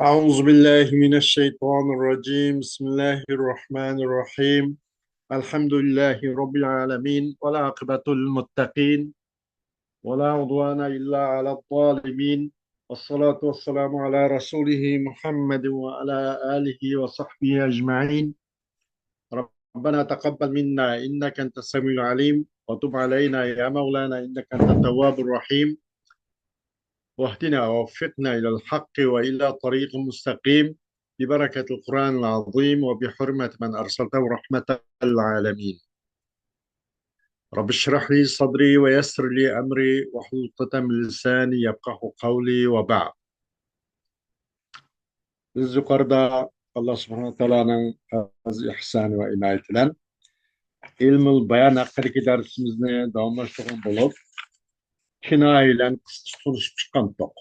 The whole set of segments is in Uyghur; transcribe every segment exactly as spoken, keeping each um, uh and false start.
أعوذ بالله من الشيطان الرجيم. بسم الله الرحمن الرحيم. الحمد لله رب العالمين، والعاقبة للمتقين، ولا عدوان إلا على الظالمين، والصلاة والسلام على رسوله محمد وعلى آله وصحبه أجمعين. ربنا تقبل منا إنك أنت السميع العليم، وتب علينا يا مولانا إنك أنت التواب الرحيم، واهدنا ووفقنا إلى الحق وإلى طريق مستقيم، ببركة القرآن العظيم وبحرمة من أرسلته رحمة للعالمين. رب اشرح لي صدري ويسر لي أمري واحلل عقدة من لساني يفقه قولي وبعد. بىز يۇقىرىدا ئاللا سۇبھانەھۇ ۋە تائالانىڭ پەزلى ئىھسانى ۋە ئىنايىتى بىلەن ئىلمۇل بايان ھەققىدىكى دەرسىمىزنى داۋاملاشتۇرغان بولۇپ، كىنايە بىلەن قىسقىچە تونۇشۇپ چىققانتۇق.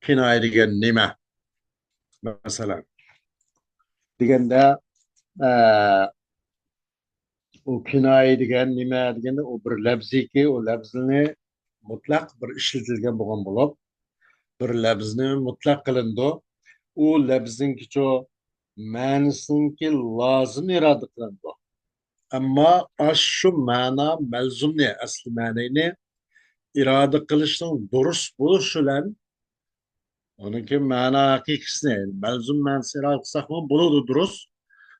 كىنايە دېگەن نېمە؟ مەسىلەن، دېگەندە، ئە، ئۇ كىنايە دېگەن نېمە دېگەندە، ئۇ بىر لەپزكى، ئۇ لەپزنى مۇتلەق بىر ئىشلىتىلگەن بولغان بولۇپ، بىر لەپزنى مۇتلەق قىلىنىدۇ. ئۇ لەپزنىڭكىچۇ مەنىسىنىڭكى لازىمى ئىرادە قىلىنىدۇ. ئەمما ئاشۇ مەنا مەلزۇمنى، ئەسلى مەنىنى ئىرادە قىلىشنىڭ دۇرۇس بولۇشى بىلەن ئۇنىڭكى مەنا ھەقىقىسىنى، يەنى مەلزۇم مەنىسىنى ئىرادە قىلساقمۇ بولىدۇ، دۇرۇس.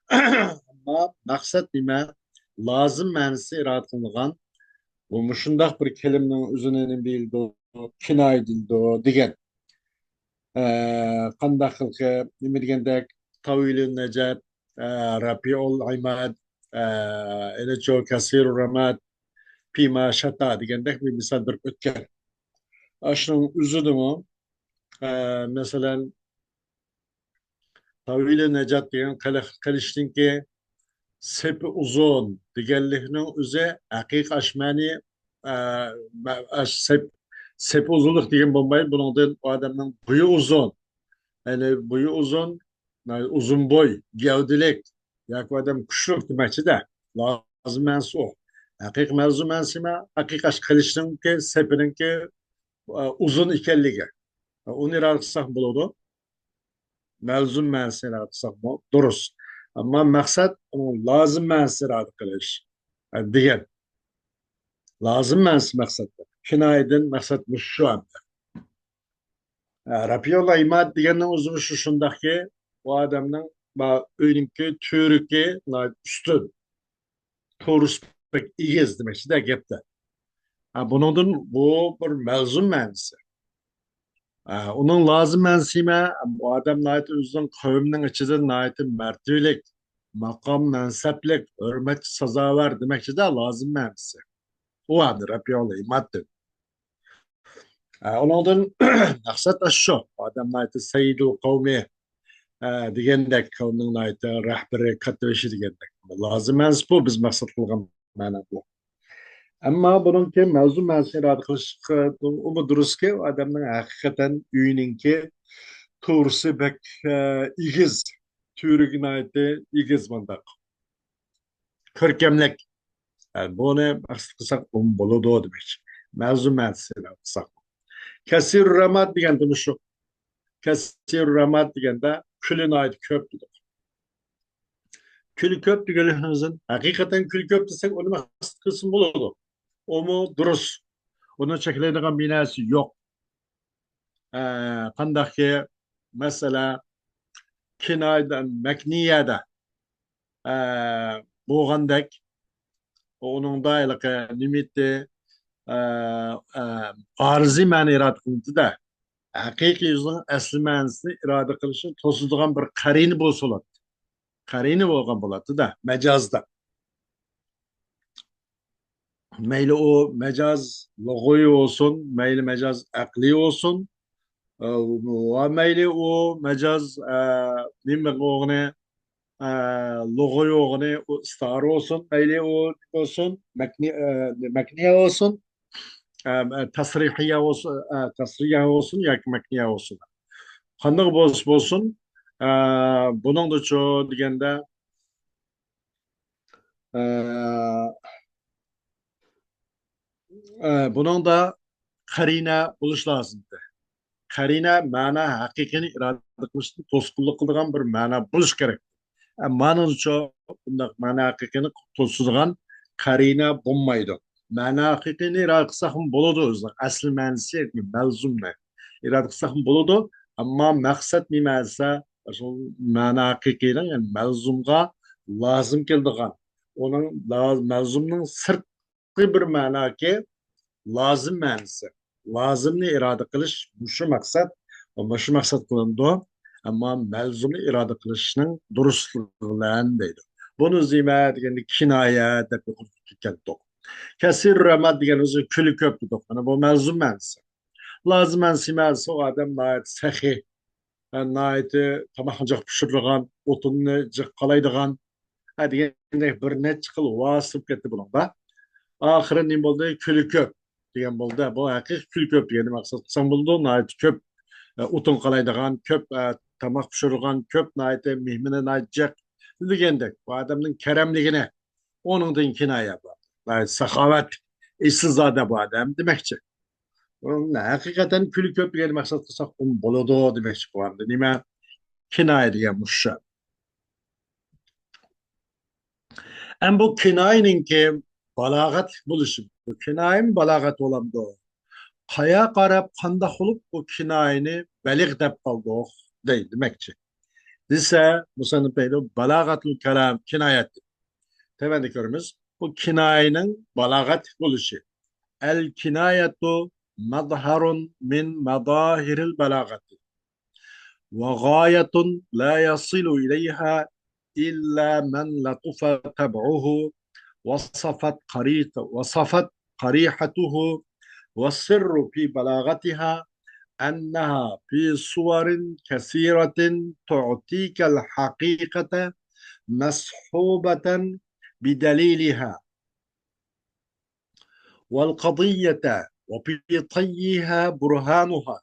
ئەمما مەقسەت نېمە؟ لازىم مەنىسى ئىرادە قىلىنغان. بۇ مۇشۇنداق بىر كەلىمىنىڭ ئۆزىنى نېمە دېيىلىدۇ؟ كىنايە دېيىلىدۇ دېگەن. ئە، قانداق خىلقى، نېمە دېگەندەك، تاۋىلۇ نەجات، ئە، رەپىئۇل ئىماد، ئە، ئېلىچو كەسىرۇ رامات، پىما شاتا دېگەندەك بىر مىسال بېرىپ ئۆتكەن. ئاشۇنىڭ ئۆزىدىمۇ، ئە، مەسىلەن، تاۋىلۇ نەجات دېگەن قىلىق-، قىلىچنىڭكى سېپى ئۇزۇن دېگەنلىكنىڭ ئۆزى ھەقىقىي ئاشۇ مەنى، ئە، مە-، ئاشۇ سېپ-، سېپى ئۇزۇنلۇق دېگەن بولماي، بۇنىڭدىن ئۇ ئادەمنىڭ بويى ئۇزۇن. يەنى بويى ئۇزۇن، ئۇزۇن بوي، گەۋدىلىك ياكى ئۇ ئادەم كۈچلۈك دېمەكچىدە. لازىم مەنىسى ئۇ. ھەقىقىي مەلزۇم مەنىسى نېمە؟ ھەقىقىي قىلىچنىڭكى سېپىنىڭكى، ئە، ئۇزۇن ئىكەنلىكى. ئۇنى ئىرادە قىلساق بولىدۇ. مەلزۇم مەنىسىنى ئىرادە قىلساقمۇ دۇرۇس. ئەمما مەقسەت ئۇنىڭ لازىم مەنىسىنى ئىرادە قىلىش، ئە، دېگەن. لازىم مەنىسى مەقسەتتە. كىنايىدىن مەقسەت مۇشۇ ئەمدى. ئە، رەپىئۇل ئىماد دېگەننىڭ ئۆزىمۇ شۇ شۇنداقكى، ئۇ ئادەمنىڭ با-، ئۆينىڭكى تۈۋرۈكى ناھايىتى ئۈستۈن، تورۇس بەك ئېگىز دېمەكچىدە گەپتە. ئە، بۇنىڭدىن بۇ بىر مەلزۇم مەنىسى. ئە، ئۇنىڭ لازىم مەنىسى نېمە؟ بۇ ئادەم ناھايىتى ئۆزىنىڭ قەۋمىنىڭ ئىچىدە ناھايىتى مەرتىۋىلىك، ماقام مەنسەپلىك، ھۆرمەتكە سازاۋەر دېمەكچىدە لازىم مەنىسى. ئۇ ئادەم رەپىئۇل ئىمادتىن. ئە، ئۇنىڭدىن مەقسەت ئاشۇ. ئادەم ناھايىتى سەييىدۇل قەۋمى، ئە، دېگەندەك، قەۋمنىڭ ناھايىتى رەھبىرى، كاتتىبېشى دېگەندەك. لازىم مەنىسى بۇ، بىز مەقسەت قىلغان مەنە بۇ. ئەمما بۇنىڭكى مەلزۇم مەنىسىنى ئىرادە قىلىشقا ئۇمۇ دۇرۇسكى، ئۇ ئادەمنىڭ ھەقىقەتەن ئۆيىنىڭكى تورۇسى بەك، ئە، ئېگىز، تۈۋرۈكى ناھايىتى ئېگىز مۇنداق. كۆركەملىك. يەنى بۇنى مەقسەت قىلساق ئۇمۇ بولىدۇ دېمەكچى. مەلزۇم مەنىسىنى ئىرادە قىلساق. كەسىرۇ رامات دېگەندە مۇشۇ. كەسىرۇ رامات دېگەندە كۈلى ناھايىتى كۆپ دېدۇق. كۈلى كۆپ دېگەنلىكىمىزدىن، ھەقىقەتەن كۈلى كۆپ دېسەك، ئۇنى مەقسەت قىلسىمۇ بولىدۇ. ئۇمۇ دۇرۇس. ئۇنى چەكلەيدىغان بىر نەرسە يوق. ئە، قانداقكى، مەسىلەن، كىنايىدە، مەكنىيەدە، ئە، بولغاندەك، ئۇنىڭدا ھېلىقى نېمىتى، ئە، ئە، ئارزىي مەنە ئىرادە قىلىنىدۇ-دە. ھەقىقىي ئۆزىنىڭ ئەسلى مەنىسىنى ئىرادە قىلىشنى توسىدىغان بىر قەرىنە بولسا بولاتتى. قەرىنە بولغان بولاتتى-دە، مەجازدا. مەيلى ئۇ مەجاز لۇغىۋى بولسۇن، مەيلى مەجاز ئەقلىي بولسۇن، ئە، ۋە مەيلى ئۇ مەجاز، ئە، نېمە بولغىنى، ئە، لۇغىۋى بولغىنى، ئۇ ئىستىئارە بولسۇن، مەيلى ئۇ بولسۇن، مەكنى-، ئە، مەكنىيە بولسۇن، ئە، ئە، تەسرىھىيە بولسۇن، ئە، تەسرىھىيە بولسۇن ياكى مەكنىيە بولسۇن. قانداق بولسا بولسۇن، ئە، بۇنىڭدىچۇ دېگەندە، ئە، ئە، بۇنىڭدا قەرىنە بولۇش لازىمدى. قەرىنە مەنا ھەقىقىينى ئىرادە قىلىشتىن توسقۇنلۇق قىلىدىغان بىر مەنا بولۇشى كېرەك. ئە، مانىڭچۇ بۇنداق مەنا ھەقىقىينى توسىدىغان قەرىنە بولمايدۇ. مەنا ھەقىقىينى ئىرادە قىلساقمۇ بولىدۇ، ئۆزىنىڭ ئەسلى مەنىسى مەلزۇمنى ئىرادە قىلساقمۇ بولىدۇ. ئەمما مەقسەت نېمە دېسە، شۇ مەنا ھەقىقىينىڭ، يەنى مەلزۇمغا لازىم كېلىدىغان، ئۇنىڭ لا-، مەلزۇمنىڭ سىرتقى بىر مەناكى لازىم مەنىسى. لازىمنى ئىرادە قىلىش مۇشۇ مەقسەت، مۇشۇ مەقسەت قىلىنىدۇ. ئەمما مەلزۇمنى ئىرادە قىلىشنىڭ دۇرۇسلۇقى بىلەن دەيدۇ. بۇنى زىمە دېگەندە كىنايە دەپ يۇقىرىدا كەلتۇق. كەسىر رەماد دېگەن ئۆزى كۈلى كۆپ دېدۇق. مانا بۇ مەلزۇم مەنىسى. لازىم مەنىسى نېمە دېسە، ئۇ ئادەم ناھايىتى سېخىي، ھە، ناھايىتى تاماقنى جىق پىشۇرىدىغان، ئوتۇننى جىق قالايدىغان، ھە، دېگەندەك بىر نەچچە خىل ۋاسىتە كەتتى بۇنىڭدا. ئاخىرى نېمە بولدى؟ كۈلى كۆپ دېگەن بولدى. بۇ ھەقىقىي كۈلى كۆپ دېگەننى مەقسەت قىلساڭ بولىدۇ. ناھايىتى كۆپ، ئە، ئوتۇن قالايدىغان، كۆپ، ئە، تاماق پىشۇرىدىغان، كۆپ، ناھايىتى مېھمىنى ناھايىتى جىق دېگەندەك. بۇ ئادەمنىڭ كەرەملىكىنى، ئۇنىڭدىن كىنايە بۇ. ناھايىتى ساخاۋەت، ئېسىلزادە بۇ ئادەم دېمەكچى. ھەقىقەتەن كۈلى كۆپ دېگەننى مەقسەت قىلساق، ئۇمۇ بولىدۇ دېمەكچى بولغاندا. نېمە؟ كىنايە دېگەن مۇشۇ. ئەمما بۇ كىنايىنىڭكى بالاغەتلىك بولۇشى. بۇ كىنايىمۇ بالاغەت بولامدۇ؟ قايا قاراپ، قانداق بولۇپ بۇ كىنايىنى بەلىغ دەپ قالدۇق دەيدۇ دېمەكچى. دېسە، مۇسەننىپ دەيدۇ، بالاغەتۇل كالام كىنايەت. تۆۋەندە كۆرىمىز. بۇ كىنايىنىڭ بالاغەتلىك بولۇشى. الكناية مظهر من مظاهر البلاغة، وغاية لا يصل إليها إلا من لطف طبعه وصفت قري-، وصفت قريحته. والسر في بلاغتها أنها في صور كثيرة تعطيك الحقيقة مصحوبة بدليلها، والقضية وفي طيها برهانها،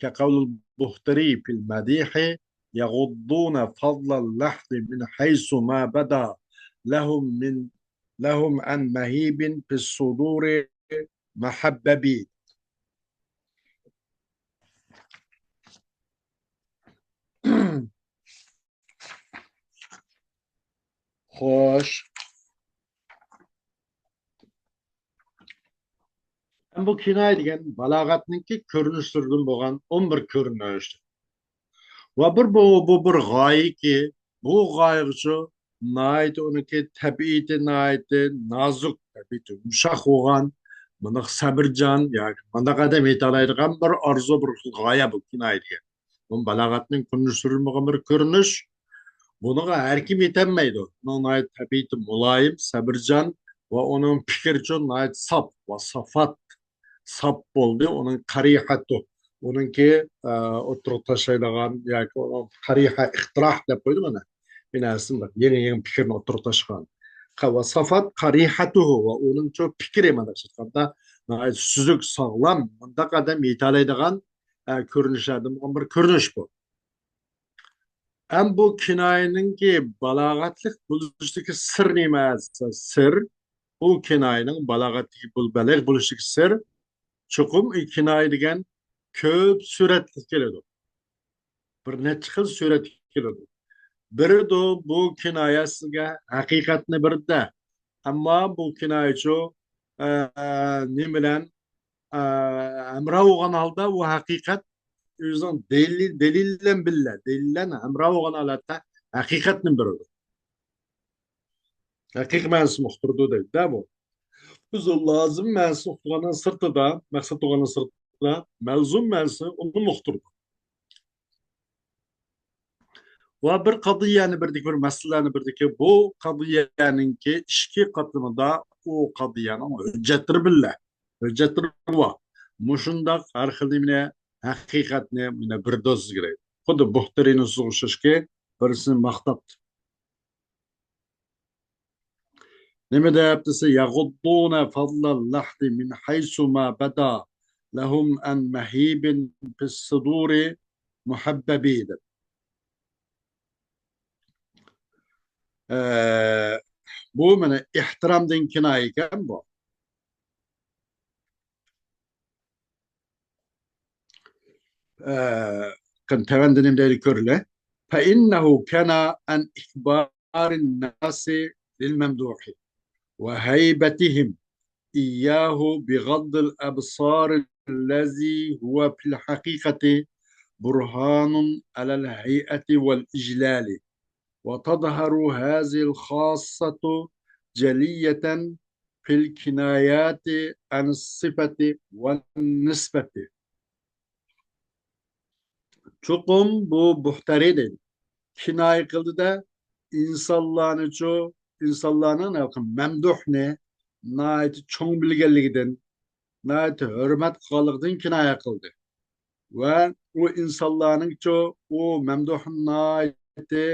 كقول البهتري في المديح: يغضون فضل اللحد من حيث ما بدا لهم من، لهم عن مهيب في الصدور محبب. خوش. ئەمما بۇ كىنايە دېگەن بالاغەتنىڭكى كۆرۈنۈشلىرىدىن بولغان ئون بىر كۆرۈنۈش. ۋە بىر بۇ، بۇ بىر غايىكى، بۇ غايىغىچۇ ناھايىتى ئۇنىڭكى تەبىئىتى ناھايىتى نازۇك، تەبىئىتى يۇمشاق بولغان، مۇنداق سەبرجان ياكى مۇنداق ئادەم يېتەلەيدىغان بىر ئارزۇ، بىر خىل غايە بۇ كىنايە دېگەن. بۇ بالاغەتنىڭ كۆرۈنۈشلىرىدىن بولغان بىر كۆرۈنۈش. بۇنىڭغا ھەر كىم يېتەلمەيدۇ. بۇنىڭ ناھايىتى تەبىئىتى مۇلايىم، سەبرجان ۋە ئۇنىڭ پىكرىچۇ ناھايىتى ساپ ۋە سافات. ساپ بولدى. ئۇنىڭ قەرىھەتۇ. ئۇنىڭكى، ئە، ئوتتۇرىغا تاشلايدىغان ياكى ئۇنىڭ قەرىھە ئىقتىراھ دەپ قويدى مانا. بىناسى بىر يېڭى، يېڭى پىكىرنى ئوتتۇرىغا تاشلىغان. قە-، ۋە سافات قەرىھەتۇھۇ ۋە ئۇنىڭچۇ پىكرى مانا ئېيتقاندا ناھايىتى سۈزۈك، ساغلام، مۇنداق ئادەم يېتەلەيدىغان، ئە، كۆرۈنۈشلەردىن بولغان بىر كۆرۈنۈش بۇ. ئەم بۇ كىنايىنىڭكى بالاغەتلىك بولۇشتىكى سىر نېمە دېسە، سىر، بۇ كىنايىنىڭ بالاغەتلىك بول-، بەلىغ بولۇشتىكى سىر، چوقۇم كىنايە دېگەن كۆپ سۈرەتكە كېلىدۇ. بىر نەچچە خىل سۈرەتكە كېلىدۇ. بېرىدۇ بۇ كىنايە سىزگە ھەقىقەتنى بېرىدۇ. ئەمما بۇ كىنايىچۇ، ئە، نېمە بىلەن، ئە، ھەمراھ بولغان ھالدا ئۇ ھەقىقەت ئۆزىنىڭ دەلىل، دەلىل بىلەن بىللە، دەلىل بىلەن ھەمراھ بولغان ھالەتتە ھەقىقەتنى بېرىدۇ. ھەقىقىي مەنىسىنى ئۇقتۇرىدۇ دەيدۇ-دە بۇ. بىز لازىم مەنىسىنى ئۇقتۇرغاندىن سىرتىدا، مەقسەت ئۇقتۇرغاندىن سىرتىدا، مەلزۇم مەنىسىنى ئۇنىمۇ ئۇقتۇرىدۇ. ۋە بىر قەزىيەنى بىردىكى، بىر مەسىلىنى بىردىكى، بۇ قەزىيەنىڭكى ئىچكى قاتلىمىدا ئۇ قەزىيەنىڭ ھۆججەتلىرى بىللە، ھۆججەتلىرى بار. مۇشۇنداق ھەر خىل نېمىنى، ھەقىقەتنى مانا بېرىدۇ سىزگە دەيدۇ. خۇددى بۇھتىرىنى سىزغا ئوخشاشكى، بىرسىنى ماختاپتۇ. نېمە دەپ دېسە، يغضون فضل اللحد من حيث ما بدا لهم عن مهيب في الصدور محبب دەپ. ئە، بۇ مانا ئېھتىرامدىن كىنايە ئىكەن بۇ. ئە، قېنى تۆۋەندە نېمە دەيدۇ كۆرىلى. فإنه كنى عن إكبار الناس للممدوح وهيبتهم إياه بغض الأبصار، الذي هو في الحقيقة برهان على الهيئة والإجلال. وتظهر هذه الخاصة جلية في الكنايات عن الصفة والنسبة. چوقۇم بۇ بۇھتەرى دەيدۇ، كىنايە قىلدى-دە، ئىنسانلارنىچۇ، ئىنسانلارنىڭ نېمە قىلغان، مەمدۇھنى ناھايىتى چوڭ بىلگەنلىكىدىن، ناھايىتى ھۆرمەت قىلغانلىقىدىن كىنايە قىلدى. ۋە ئۇ ئىنسانلارنىڭچۇ، ئۇ مەمدۇھنى ناھايىتى،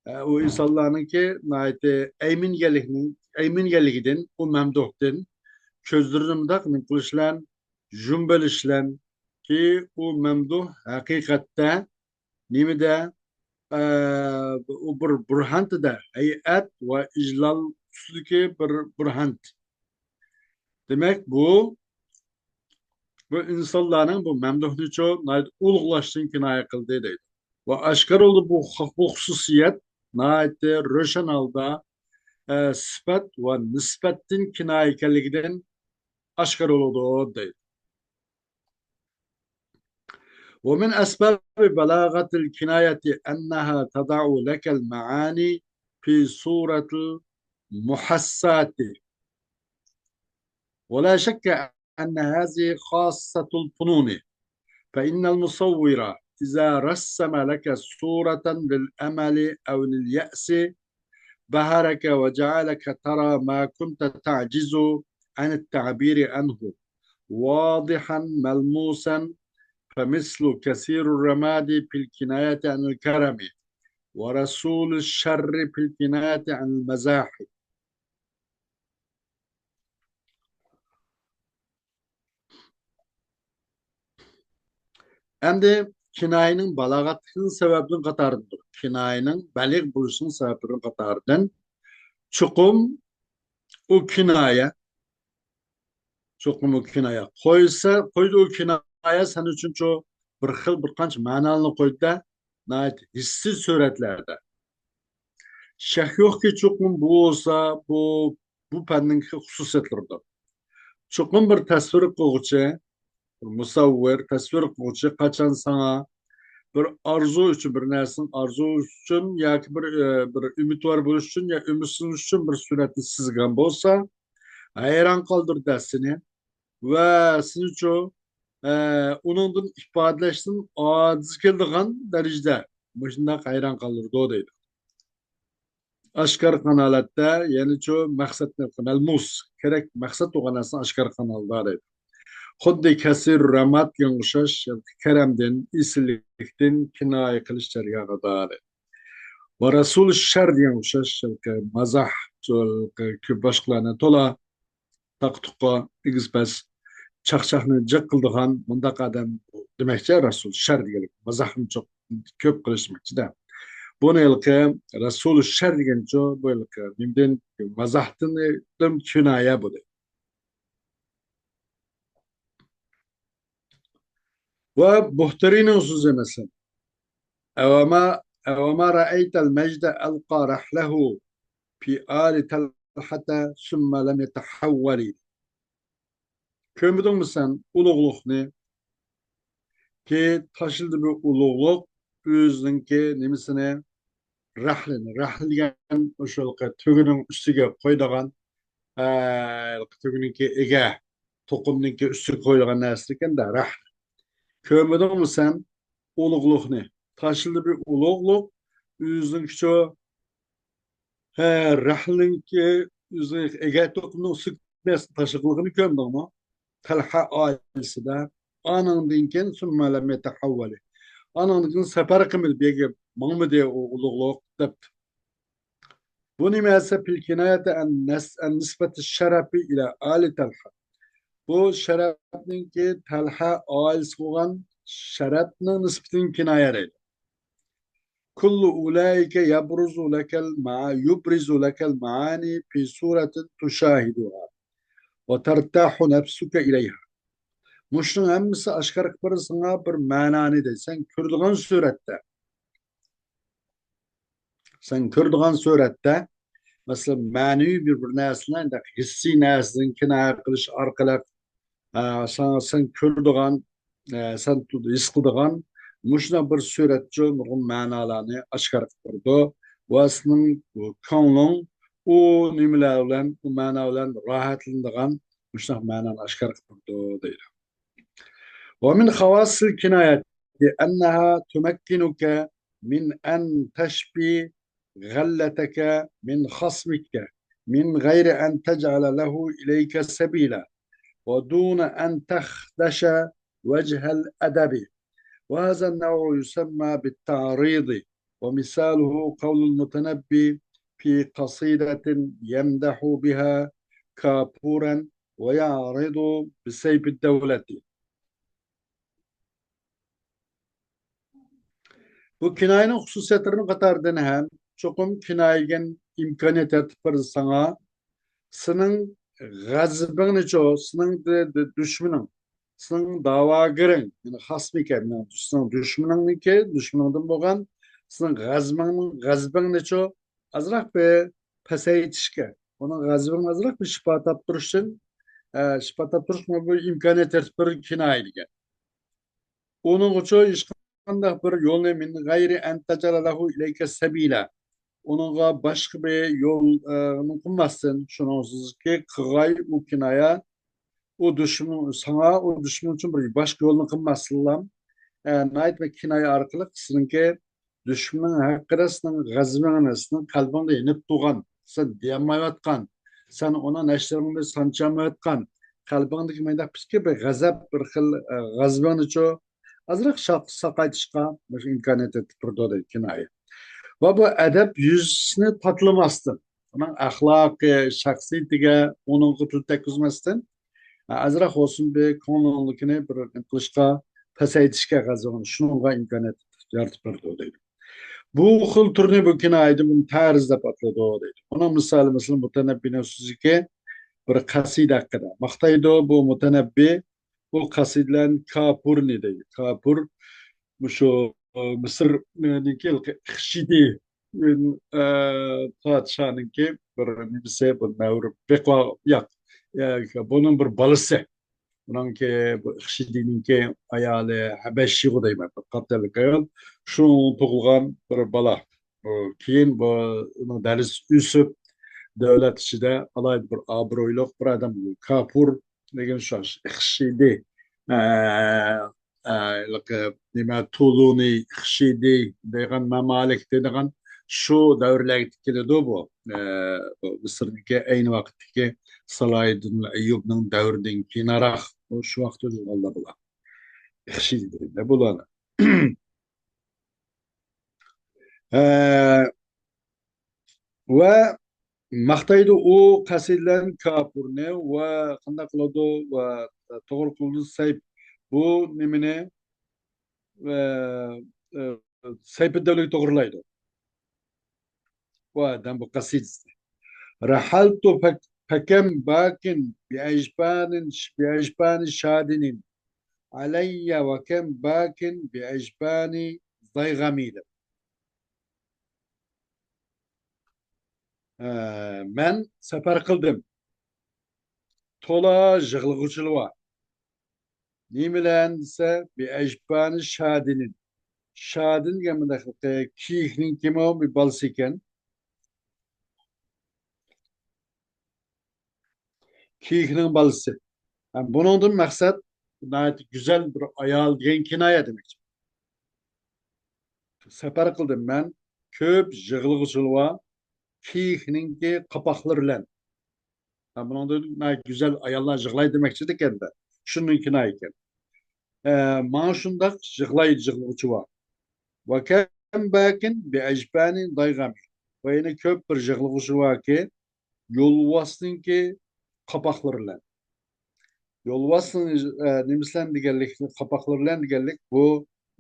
ئە، ئۇ ئىنسانلارنىڭكى ناھايىتى ئەيمىنگەنلىكنىڭ، ئەيمىنگەنلىكىدىن، ئۇ مەمدۇھتىن كۆزلىرىنى مۇنداق نېمە قىلىش بىلەن، يۇمۇپ ئېلىش بىلەن، كى ئۇ مەمدۇھ ھەقىقەتتە نېمىدە، ئە، ئۇ بىر بۇرھانتىدە، ھەيئەت ۋە ئىجلال ئۈستىدىكى بىر بۇرھانت. دېمەك، بۇ، بۇ ئىنسانلارنىڭ بۇ مەمدۇھنىچۇ ناھايىتى ئۇلۇغلاشتىن كىنايە قىلدى دەيدۇ. ۋە ئاشكارا بولدى بۇ، بۇ خۇسۇسىيەت ناھايىتى روشەن ھالدا، ئە، سۈپەت ۋە نىسبەتتىن كىنايە ئىكەنلىكىدىن ئاشكارا بولىدۇ دەيدۇ. ومن أسباب بلاغة الكناية أنها تضع لك المعاني في صورة المحساة. ولا شك أن هذه خاصة الفنون، فإن المصور إذا رسم لك صورة للأمل أو لليأس بهرك وجعلك ترى ما كنت تعجز عن التعبير عنه واضحا ملموسا، فمثل كثير الرماد في الكناية عن الكرم، ورسول الشر في الكناية عن المزاح. ئەمدى كىنايىنىڭ بالاغەتلىكىنىڭ سەۋەبىنىڭ قاتارىدىدۇر. كىنايىنىڭ بەلىغ بولۇشىنىڭ سەۋەبلىرىنىڭ قاتارىدىن چوقۇم ئۇ كىنايە، چوقۇم ئۇ كىنايە. قويسا، قويدى ئۇ كىنايە سەن ئۈچۈنچۇ بىر خىل، بىر قانچە مەنالارنى قويدى-دە، ناھايىتى ھېسسىي سۈرەتلەردە. شەك يوقكى، چوقۇم بۇ بولسا، بۇ، بۇ پەننىڭكى خۇسۇسىيەتلىرىدۇر. چوقۇم بىر تەسۋىر قىلغۇچى، بىر مۇسەۋۋىر، تەسۋىر قىلغۇچى قاچان ساڭا بىر ئارزۇ ئۈچۈن، بىر نەرسىنىڭ ئارزۇ ئۈچۈن ياكى بىر، ئە، بىر ئۈمىدۋار بولۇش ئۈچۈن يا ئۈمىدسىزلىنىش ئۈچۈن بىر سۈرەتنى سىزغان بولسا، ھەيران قالدۇرىدۇ سېنى. ۋە سېنىچۇ، ئە، ئۇنىڭدىن ئىپادىلەشتىن ئاجىز كېلىدىغان دەرىجىدە مۇشۇنداق ھەيران قالدۇرىدۇ دەيدۇ. ئاشكارا قىلغان ھالەتتە، يەنىچۇ مەقسەتنى، مەلمۇس، كېرەك مەقسەت بولغان نەرسىنى ئاشكارا قىلغان ھالدا دەيدۇ. خۇددى كەسىر رامات دېگەنگە ئوخشاش، كەرەمدىن، ئېسىللىكتىن كىنايە قىلىش جەريانىدا دەيدۇ. ۋە رەسۇل شەر دېگەنگە ئوخشاش، مازاھ، كۆپ باشقىلارنى تولا تاقا-تۇقا، ئېگىز-پەس، چاقچاقنى جىق قىلىدىغان مۇنداق ئادەم دېمەكچى، رەسۇل شەر دېگەنلىك، مازاھنى چوق-، كۆپ قىلىش دېمەكچىدە. بۇنى ھېلىقى رەسۇل شەر دېگەنچۇ، بۇ ھېلىقى نېمىدىن، مازاھتىن كىنايە بۇ دەيدۇ. ۋە بۇھتەرىنىڭ سۆزى مەسىلەن، أوما، أوما رأيت المجد ألقى رحله في آل طلحة ثم لم يتحول. كۆرمىدىڭمۇ سەن ئۇلۇغلۇقنى؟ كى تاشلىدى بىر ئۇلۇغلۇق ئۆزىنىڭكى نېمىسىنى، رەھلىنى، رەھلى دېگەن ئاشۇ تۆگىنىڭ ئۈستىگە قويىدىغان، ئە، تۆگىنىڭكى ئېگە، توقۇمنىڭكى ئۈستىگە قويىدىغان نەرسە ئىكەن-دە، رەھلى. كۆرمىدىڭمۇ سەن ئۇلۇغلۇقنى؟ تاشلىدى بىر ئۇلۇغلۇق ئۆزىنىڭكىچۇ، ھە، رەھلىنىڭكى ئۆزى ئېگە توقۇمنىڭ ئۈستىگە نەرسە تاشلىغىنىنى كۆرمىدىڭمۇ؟ تەلھە ئائىلىسىدە. ئانىڭدىن كېيىن ثم لم يتحول. ئانىڭدىن كېيىن سەپەر قىلمىدى، بۇ يەرگە ماڭمىدى ئۇ ئۇلۇغلۇق دەپتۇ. بۇ نېمە دېسە، في الكناية عن نس-، عن نسبة الشرف إلى آل طلحة. بۇ شەرەپنىڭكى تەلھە ئائىلىسىگە بولغان شەرەپنىڭ نىسبىتىدىن كىنايە دەيدۇ. كل أولئك يبرز لك المع-، يبرز لك المعاني في صورة تشاهدها وترتاح نفسك إليها. مۇشۇنىڭ ھەممىسى ئاشكارا قىلىپ بېرىدۇ ساڭا بىر مەنانى دەيدۇ. سەن كۆرىدىغان سۈرەتتە. سەن كۆرىدىغان سۈرەتتە، مەسىلەن، مەنىۋى بىر، بىر نەرسىنى، ھېسسىي نەرسىدىن كىنايە قىلىش ئارقىلىق، ئە، ساڭا، سەن كۆرىدىغان، ئە، سەن ھېس قىلىدىغان مۇشۇنداق بىر سۈرەتچۇ نۇرغۇن مەنالارنى ئاشكارا قىلىپ بېرىدۇ. ۋە سېنىڭ كۆڭلۈڭ ئۇ نېمىلەر بىلەن، ئۇ مەنا بىلەن راھەتلىنىدىغان مۇشۇنداق مەنانى ئاشكارا قىلىپ بېرىدۇ دەيدۇ. ومن خواص الكناية أنها تمكنك من أن تشفي غلتك من خصمك من غير أن تجعل له إليك سبيلا ودون أن تخدش وجه الأدب. وهذا النوع يسمى بالتعريض، ومثاله قول المتنبي في قصيدة يمدح بها كافورا ويعرض بسيف الدولة. بۇ كىنايىنىڭ خۇسۇسىيەتلىرىنىڭ قاتارىدىن ھەم چوقۇم كىنايىگە ئىمكانىيەت يارىتىپ بەردى ساڭا. سېنىڭ غەزىپىڭنىچۇ، سېنىڭ دە-، دە-، دۈشمىنىڭ، سېنىڭ دەۋاگىرىڭ، يەنى خاسمىكەن، سېنىڭ دۈشمىنىڭنىڭكى، دۈشمىنىڭدىن بولغان سېنىڭ غەزىپىڭنىڭ، غەزىپىڭنىچۇ ئازراق بىر پەسەيتىشكە، ئۇنىڭ غەزىپىنى ئازراق بىر شىپا تاپتۇرۇشتىن، ئە، شىپا تاپتۇرۇشقا بۇ ئىمكانىيەت يارىتىپ بېرىدۇ كىنايە دېگەن. ئۇنىڭغىچۇ ھېچقانداق بىر يولنى، من غەيرى ئەن تەجئەلە لەھۇ ئىلەيكە سەبىلە. ئۇنىڭغا باشقا بىر يول، ئە، نى قىلماستىن، شۇنىڭسىزكى قىلغاي ئۇ كىنايە، ئۇ دۈشمىنىڭ، ساڭا ئۇ دۈشمىنىڭ ئۈچۈن بىر باشقا يولنى قىلماستىنلا، ئە، ناھايىتى بىر كىنايە ئارقىلىق سېنىڭكى دۈشمىنىڭ ھەققىدە سېنىڭ غەزىپىڭنى، سېنىڭ قەلبىڭدە يېنىپ تۇرغان، سەن دېيەلمەيۋاتقان، سەن ئۇنىڭ نەشتىرىڭنى سانچالمايۋاتقان، قەلبىڭدىكى مۇنداق كىچىككە بىر غەزەپ، بىر خىل، ئە، غەزىپىڭنىچۇ ئازراق شاق-، ساقايتىشقا مۇشۇ ئىمكانىيەت يېتىپ تۇرىدۇ دەيدۇ كىنايە. ۋە بۇ ئەدەپ يۈزىسىنى تاتىلىماستىن، ئۇنىڭ ئەخلاقى، شەخسىيىتىگە، ئۇنىڭغا تىل تەگكۈزمەستىن، ئازراق بولسۇن بىر كۆڭلۈڭدىكىنى بىر نېمە قىلىشقا، پەسەيتىشكە غەزىپىڭنى، شۇنىڭغا ئىمكانىيەت يارىتىپ بېرىدۇ دەيدۇ. بۇ خىل تۈرنى بۇ كىنايىدە بۇنى تەرىز دەپ ئاتىلىدۇ دەيدۇ. ئۇنىڭ مىسالى، مەسىلەن، مۇتەنەببىنىڭ سۆزىكى بىر قەسىدە ھەققىدە ماختايدۇ. بۇ مۇتەنەببى بۇ قەسىدە بىلەن كاپۇرنى دەيدۇ. كاپۇر مۇشۇ، ئە، مىسىرنىڭكى ئىخشىدى، ئە، پادىشاھنىڭكى بىر نېمىسى، بىر نەۋرە، بېقىۋال-، ياق، ئە، بۇنىڭ بىر بالىسى. ئۇنىڭكى، بۇ ئىخشىدىنىڭكى ئايالى ھەبەشىغۇ دەيمەن، بىر قاپتەنلىك ئايال. شۇ تۇغۇلغان بىر بالا. ئۇ كېيىن بۇ، ئۇنىڭ دەرىجىسى ئۆسۈپ، دۆلەت ئىچىدە ئالاھىدە بىر ئابرۇيلۇق بىر ئادەم، كاپۇر دېگەن شۇ ئىخشىدى. ئە، ئە، ھېلىقى نېمە، تولۇنى، ئىخشىدى دەيدىغان، مەمالىك دەيدىغان شۇ دەۋرلەرگە كېلىدۇ بۇ. ئە، بۇ مىسىرنىڭكى ئەينى ۋاقىتتىكى سالاھىدىن ئەييۇبنىڭ دەۋرىدىن كېيىنراق، بۇ شۇ ۋاقىتتا تۇغۇلغانلار بۇلار. ئىخشىدى دەيدۇ بۇلارنى. ئە، ۋە ماختايدۇ ئۇ قەسىدىلەرنى كاپۇرنى ۋە قانداق قىلىدۇ ۋە توغرا قىلىدۇ سەيپ بۇ نېمىنى، ئە، ئە، سەيپىدەۋلىگە توغرىلايدۇ. بۇ ئادەم بۇ قەسىدىسى. رحلت فك-، فكم باك بأجفان، بأجفان شادن علي وكم باك بأجفان ضيغم دەپ. ئە، مەن سەپەر قىلدىم. تولا يىغلىغۇچىلار بار. نېمە بىلەن دېسە، بىئەجفانى شادىنىن. شادىن دېگەن مۇنداق، كېيىكنىڭكىمۇ بىر بالىسى ئىكەن. كېيىكنىڭ بالىسى. ھە، بۇنىڭدىن مەقسەت ناھايىتى گۈزەل بىر ئايال دېگەن كىنايە دېمەكچى. سەپەر قىلدىم مەن كۆپ يىغلىغۇچىلار كېيىكنىڭكى قاپاقلىرى بىلەن. ھە، بۇنىڭدىن ناھايىتى گۈزەل ئاياللار يىغلايدۇ دېمەكچىدىكەن-دە. شۇنىڭ كىنايە ئىكەن. ئە، ماڭا شۇنداق يىغلايدۇ يىغلىغۇچى بار. ۋە كەم باكىن بىئەجفانى ضيغم. ۋە يەنە كۆپ بىر يىغلىغۇچى باركى، يولۋاسنىڭكى قاپاقلىرى بىلەن. يولۋاسنىڭ، ئە، نېمىسى بىلەن دېگەنلىك، قاپاقلىرى بىلەن دېگەنلىك بۇ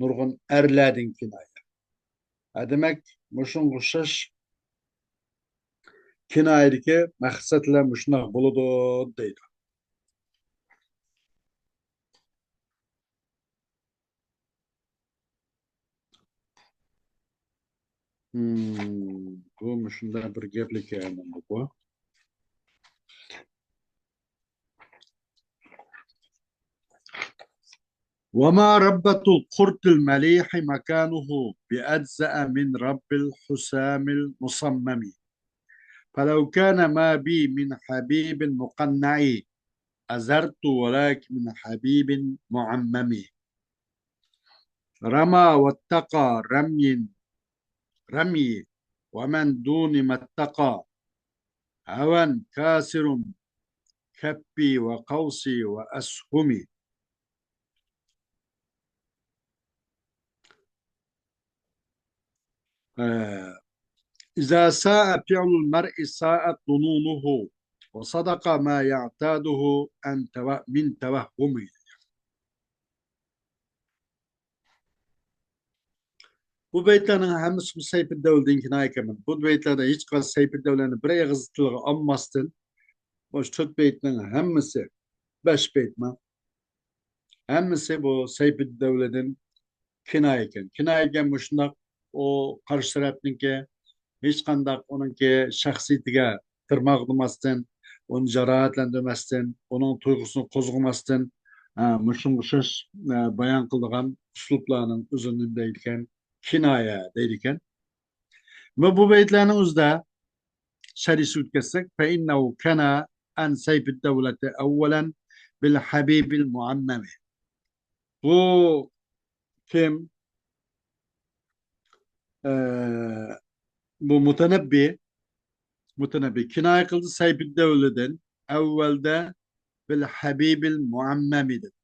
نۇرغۇن ئەرلەردىن كىنايە. ھە، دېمەك، مۇشۇنىڭغا ئوخشاش كىنايىدىكى مەقسەتلەر مۇشۇنداق بولىدۇ دەيدۇ. مم، بۇ مۇشۇنداق بىر گەپلىك ئەمەلدە بۇ. وما ربة القرط المليح مكانه بأجزأ من رب الحسام المصمم. فلو كان ما بي من حبيب مقنع أزرت ولكن من حبيب معمم. رمى واتقى رمي، رمي ومن دون ما اتقى هوى كاسر كفي وقوسي وأسهمي. آه، إذا ساء فعل المرء ساءت ظنونه وصدق ما يعتاده أن تو-، من توهم. بۇ بەيتلەرنىڭ ھەممىسى سەيپىددەۋلىدىن كىنايە ئىكەن. بۇ بەيتلەردە ھېچقايسى سەيپىددەۋلەنى بىر ئېغىز تىلغا ئالماستىن، مۇشۇ تۆت بەيتنىڭ ھەممىسى، بەش بەيتمۇ، ھەممىسى بۇ سەيپىددەۋلىدىن كىنايە ئىكەن. كىنايە ئىكەن مۇشۇنداق، ئۇ قارشى تەرەپنىڭكى ھېچقانداق ئۇنىڭكى شەخسىيىتىگە تىرماق ئۇرماستىن، ئۇنى جاراھەتلەندۈرمەستىن، ئۇنىڭ تۇيغۇسىنى قوزغىماستىن، ئە، مۇشۇنىڭغا ئوخشاش، ئە، بايان قىلىدىغان ئۇسلۇبلارنىڭ ئۆزىنى نېمە دەيدىكەن؟ كىنايە دەيدىكەن. مانا بۇ بەيتلەرنىڭ ئۆزىدە شەرھىسىگە ئۆتكەزسەك، فإنه كنى عن سيف الدولة أولا بالحبيب المعمم. بۇ كىم؟ ئە، بۇ مۇتەنەببى، مۇتەنەببى كىنايە قىلدى سەيپىددەۋلىدىن ئەۋۋەلدە بىل ھەبىبىل مۇئەممەمى دەپ.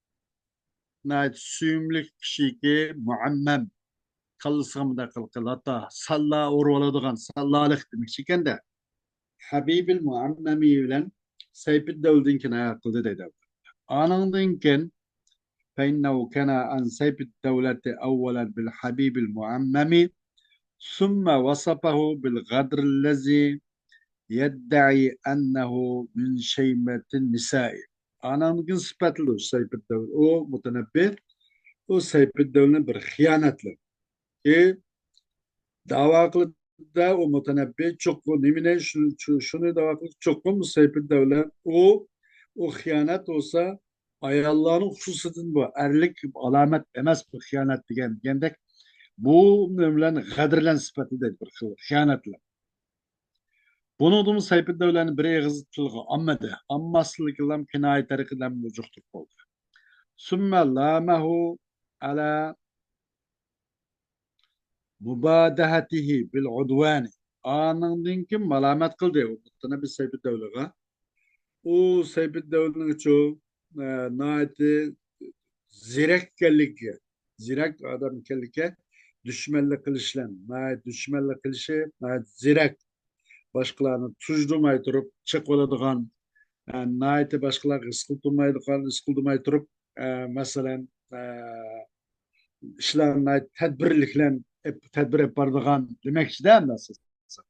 ناھايىتى سۆيۈملۈك كىشىكى مۇئەممەم، كاللىسىغا مۇنداق قىلىپ لاتا، ساللا ئۇرۇۋالىدىغان، ساللالىق دېمەكچى ئىكەندە. ھەبىبىل مۇئەممەمى بىلەن سەيپىددەۋلىدىن كىنايە قىلدى دەيدۇ. ئانىڭدىن كېيىن فإنه كنى عن سيف الدولة أولا بالحبيب المعمم ثم وصفه بالغدر الذي يدعي أنه من شيمة النساء. ئانىڭدىن كېيىن سۈپەتلىدى سەيپىددەۋلە. ئۇ مۇتەنەببى، ئۇ سەيپىددەۋلىنى بىر خىيانەتلەپ. ئى، داۋا قىلىدۇ ئۇ مۇتەنەببى، چوقۇم نېمىنى، شۇ-، شۇ-، شۇنى داۋا قىلىدۇ، چوقۇم سەيپىددەۋلە ئۇ، ئۇ خىيانەت بولسا، ئاياللارنىڭ خۇسۇسىدىن بۇ ئەرلىك ئالامەت ئەمەس، بۇ خىيانەت دېگەن، دېگەندەك، بۇ نېمە بىلەن، غەدىر بىلەن سۈپەتلىدى، بىر خىل خىيانەت بىلەن. بۇنىڭدىمۇ سەيپىددەۋلەنى بىر ئېغىز تىلغا ئالمىدى. ئالماسلىقىنىلا كىنايە تەرىقىدىن جۇقتۇرۇپ بولدى. ثم لامه على مبادهته بالعدوان. ئانىڭدىن كېيىن مالامەت قىلدى ئۇ مۇتەنەببى سەيپىددەۋلىغا. ئۇ سەيپىددەۋلىنىڭچۇ، ئە، ناھايىتى زېرەك ئىكەنلىكىگە، زېرەك ئادەم ئىكەنلىكىگە، دۈشمەنلىك قىلىش بىلەن، ناھايىتى دۈشمەنلىك قىلىشى، ناھايىتى زېرەك، باشقىلارنى تۇژدۇرماي تۇرۇپ چېقىۋالىدىغان، ئە، ناھايىتى باشقىلارغا ھېس قىلدۇرمايدىغان، ھېس قىلدۇرماي تۇرۇپ، ئە، مەسىلەن، ئە، ئىشلارنى ناھايىتى تەدبىرلىك بىلەن ئېپ-، تەدبىر ئېلىپ بارىدىغان دېمەكچىدە ئەمدى ئاساسەن.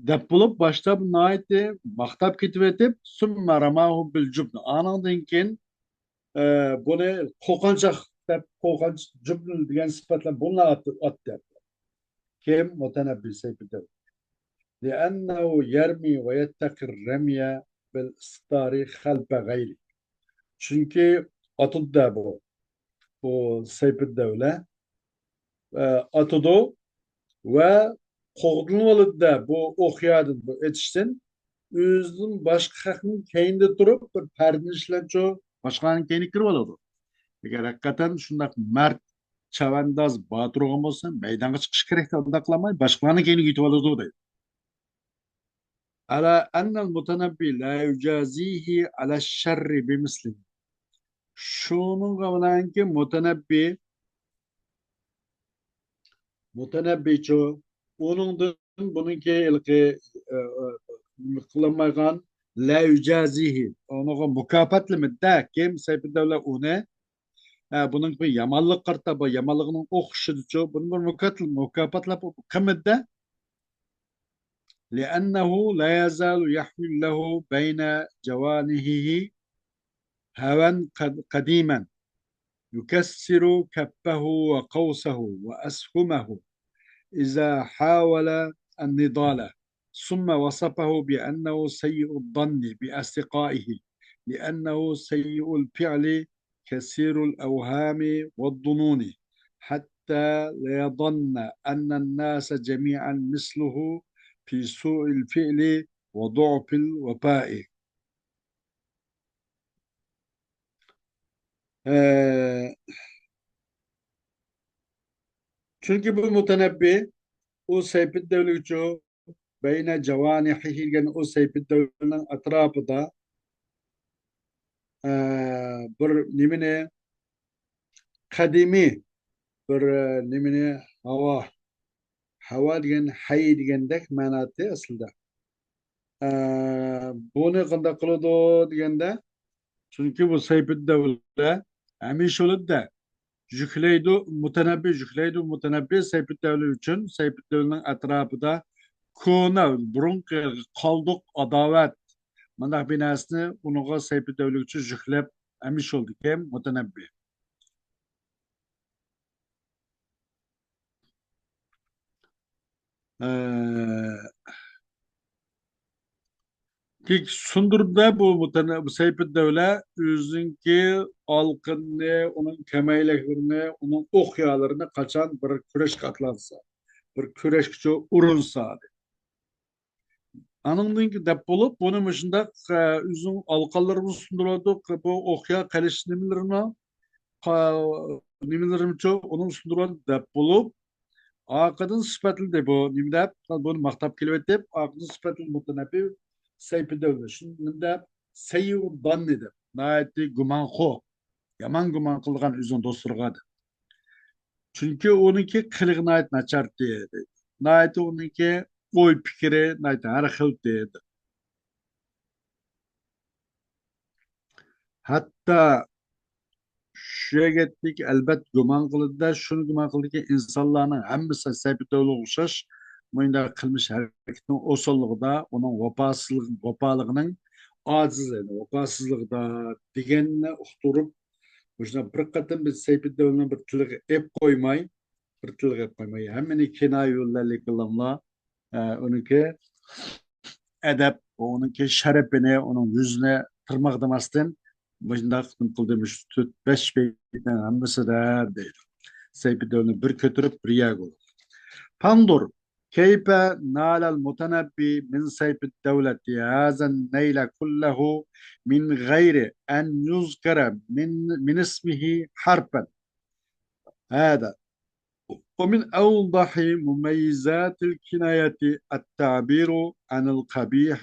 دەپ بولۇپ، باشتا بۇ ناھايىتى ماختاپ كېتىۋېتىپ، ثم رماه بالجبن. ئانىڭدىن كېيىن، ئە، بۇنى قورقۇنچاق دەپ، قورقۇنچ جۇبن دېگەن سۈپەت بىلەن بۇنى ئاتتى، ئاتتى. كىم؟ مۇتەنەببى سەيپىددەۋلە. لأنه يرمي ويتقي الرمي بالاستتار خلف غيره. چۈنكى ئاتىدۇ-دە بۇ، بۇ سەيپىددەۋلە، ئە، ئاتىدۇ ۋە قوغدىلىۋالىدۇ-دە بۇ ئوقيادىن، بۇ ئېتىشتىن. ئۆزىدىن باشقا خەقنىڭ كەينىدە تۇرۇپ، بىر پەردىنى ئىشلەتچۇ، باشقىلارنىڭ كەينىگە كىرىۋالىدۇ. ئەگەر ھەقىقەتەن شۇنداق مەرد، چەۋەنداز، باتۇر بولغان بولسا، مەيدانغا چىقىش كېرەكتە، ئۇنداق قىلالماي، باشقىلارنىڭ كەينىگە يېتىۋالىدۇ دەيدۇ. على أن المتنبي لا يجازيه على الشر بمثله. شۇنىڭغا بىلەنكى مۇتەنەببى، مۇتەنەببىچۇ، ئۇنىڭدىن بۇنىڭكى ھېلىقى، ئە، ئە، قىلالمايدىغان، لا يجازيه، ئۇنىڭغا مۇكاپاتلىمىدى-دە، كىم؟ سەيپىددەۋلە ئۇنى، ئە، بۇنىڭ بىر يامانلىق قارىتا، بۇ يامانلىقىنىڭ ئوخشىشىدىچۇ، بۇنى بىر مۇكات-، مۇكاپاتلاپ قىلمىدى-دە. لأنه لا يزال يحمل له بين جوانحه هوى قد-، قديما يكسر كفه وقوسه وأسهمه إذا حاول النضال، ثم وصفه بأنه سيء الظن بأصدقائه، لأنه سيء الفعل كثير الأوهام والظنون، حتى لا يظن أن الناس جميعا مثله في سوء الفعل وضعف الوفاء. ئە، چۈنكى بۇ مۇتەنەببى، ئۇ سەيپىددەۋلىگىچۇ، بەينە جاۋانىھىھى دېگەن ئۇ سەيپىددەۋلىنىڭ ئەتراپىدا، ئە، بىر نېمىنى، قەدىمىي بىر، ئە، نېمىنى، ھاۋا، ھاۋا دېگەن ھەي دېگەندەك مەناتى ئەسلىدە. ئە، بۇنى قانداق قىلىدۇ دېگەندە، چۈنكى بۇ سەيپىددەۋلە ھەمىشە بولىدۇ-دە. يۈكلەيدۇ، مۇتەنەببى يۈكلەيدۇ، مۇتەنەببى سەيپىددەۋلە ئۈچۈن، سەيپىددەۋلىنىڭ ئەتراپىدا كونا، بۇرۇنقى قالدۇق ئاداۋەت، مۇنداق بىر نەرسىنى ئۇنىڭغا سەيپىددەۋلە ئۈچۈن يۈكلەپ ھەمىشە بولىدىكەن مۇتەنەببى. ئە، كېيىن سۇندۇرۇمدا بۇ مۇتەنە-، بۇ سەيپىددەۋلە ئۆزىنىڭكى ئالىقىنى، ئۇنىڭ كەمەيلىكلىرىنى، ئۇنىڭ ئوقيالىرىنى قاچان بىر كۈرەشكە ئاتلانسا، بىر كۈرەشكىچۇ ئۇرۇنسا، دەپ. ئانىڭدىن كېيىن دەپ بولۇپ، بۇنى مۇشۇنداق، ئە، ئۆزىنىڭ ئالىقانلىرىمۇ سۇندۇرۇۋاتىدۇ، بۇ ئوقيا قېلىش نېمىلىرىنى، قا-، نېمىلىرىمچۇ، ئۇنىڭ سۇندۇرۇۋاتىدۇ دەپ بولۇپ، ئارقىدىن سۈپەتلىدى بۇ نېمە دەپ، بۇنى ماختاپ كېلىۋېتىپ، ئارقىدىن سۈپەتلىدى مۇتەنەببى سەيپىددەۋلە. شۇنى نېمە دەپ، سەييۇ داننى دەپ، ناھايىتى گۇمانخور، يامان گۇمان قىلىدىغان ئۆزىنىڭ دوستلىرىغا دەپ. چۈنكى ئۇنىڭكى قىلىقى ناھايىتى ناچارتى، ناھايىتى ئۇنىڭكى ئوي پىكرى ناھايىتى ھەر خىلتى. ھەتتا شۇ يەرگە يەتتىكى، ئەلبەتتە گۇمان قىلىدۇ-دە، شۇنى گۇمان قىلىدۇكى، ئىنسانلارنىڭ ھەممىسى سەيپىددەۋلىگە ئوخشاش مۇنداق قىلمىش ھەرىكىتىنىڭ ئوساللىقىدا، ئۇنىڭ ۋاپاسىزلىقى، ۋاپالىقىنىڭ ئاجىزلىقىدا، ۋاپاسىزلىقىدا دېگەننى ئۇقتۇرۇپ، مۇشۇنداق بىر قېتىم بىز سەيپىددەۋلىنىڭ بىر تىلىغا ئېپ قويماي، بىر تىلغا ئېپ قويماي، ھەممىنى كىنايە يوللارلىكىلاملا، ئە، ئۇنىڭكى ئەدەپ، ئۇنىڭكى شەرىپىنى، ئۇنىڭ يۈزىنى تىرماقلىماستىن، مۇشۇنداق نېمە قىلدى، مۇشۇ تۆت، بەش بەيتنىڭ ھەممىسىدە دەيدۇ. سەيپىددەۋلىنى بىر كۆتۈرۈپ، بىر يەرگە ئۇرۇپ. فانظر كيف نال المتنبي من سيف الدولة هذا النيل كله من غير أن يذكر من، من اسمه حرفا. هذا ومن أوضح مميزات الكناية التعبير عن القبيح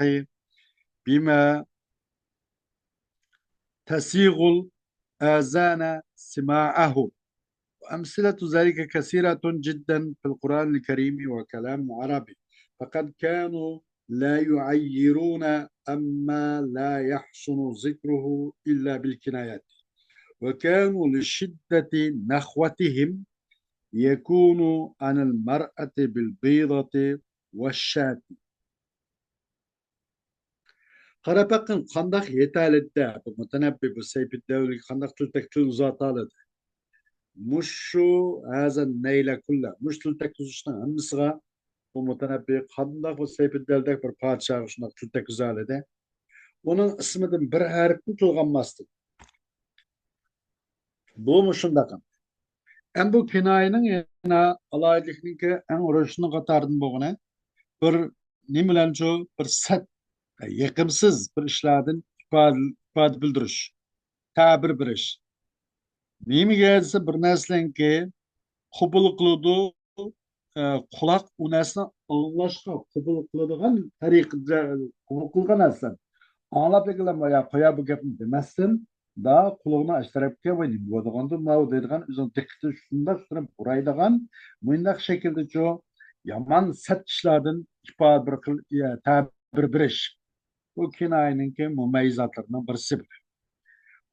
بما تسيغ الآذان سماعه. وأمثلة ذلك كثيرة جدا في القرآن الكريم وكلام العرب، فقد كانوا لا يعيرون عما لا يحسن ذكره إلا بالكناية، وكانوا لشدة نخوتهم يكون عن المرأة بالبيضة والشاة. قاراپ بېقىڭ، قانداق يېتەلىدى بۇ مۇتەنەببى، بۇ سەيپىددەۋلىگە قانداق تىل تەك-، تىل ئۇزاتالىدى. مۇشۇ ھازا نەيلە كۇللە، مۇشۇ تىل تەگكۈزۈشنىڭ ھەممىسىغا بۇ مۇتەنەببى قانداق بۇ سەيپىددەۋلىدەك بىر پادىشاھقا شۇنداق تىل تەگكۈزەلىدى؟ ئۇنىڭ ئىسمىدىن بىر ھەرپنى تىلغا ئالماستىن. بۇ مۇشۇنداق. ئەمدى بۇ كىنايىنىڭ يەنە ئالاھىدىلىكىنىڭكى ئەڭ روشنى قاتارىدىن بولغىنى، بىر نېمە بىلەنچۇ، بىر سەت، يېقىمسىز بىر ئىشلاردىن ئىپادە، ئىپادە بىلدۈرۈش، تەبىر بېرىش. نېمىگە دېسە، بىر نەرسىلەرنىڭكى قوبۇل قىلىدۇ، ئە، قۇلاق ئۇ نەرسىنى ئاڭلاشقا قوبۇل قىلىدىغان تەرىقىدە قوبۇل قىلغان نەرسىلەر. ئاڭلاپ بېقىلام، يا قويا بۇ گەپنى دېمەستىن، دا قۇلىقىنى ئاشۇ تەرەپكە، ۋاي، نېمە بولىدىغاندۇ ماۋۇ دەيدىغان، ئۆزىنىڭ دىققىتىنى شۇنداق سۈرۈپ بۇرايدىغان، مۇنداق شەكىلدىچۇ يامان سەت ئىشلاردىن ئىپادە بىر خىل، يا، تەبىر بېرىش. بۇ كىنايىنىڭكى مۇمەييىزاتلىرىنىڭ بىرسى بۇ.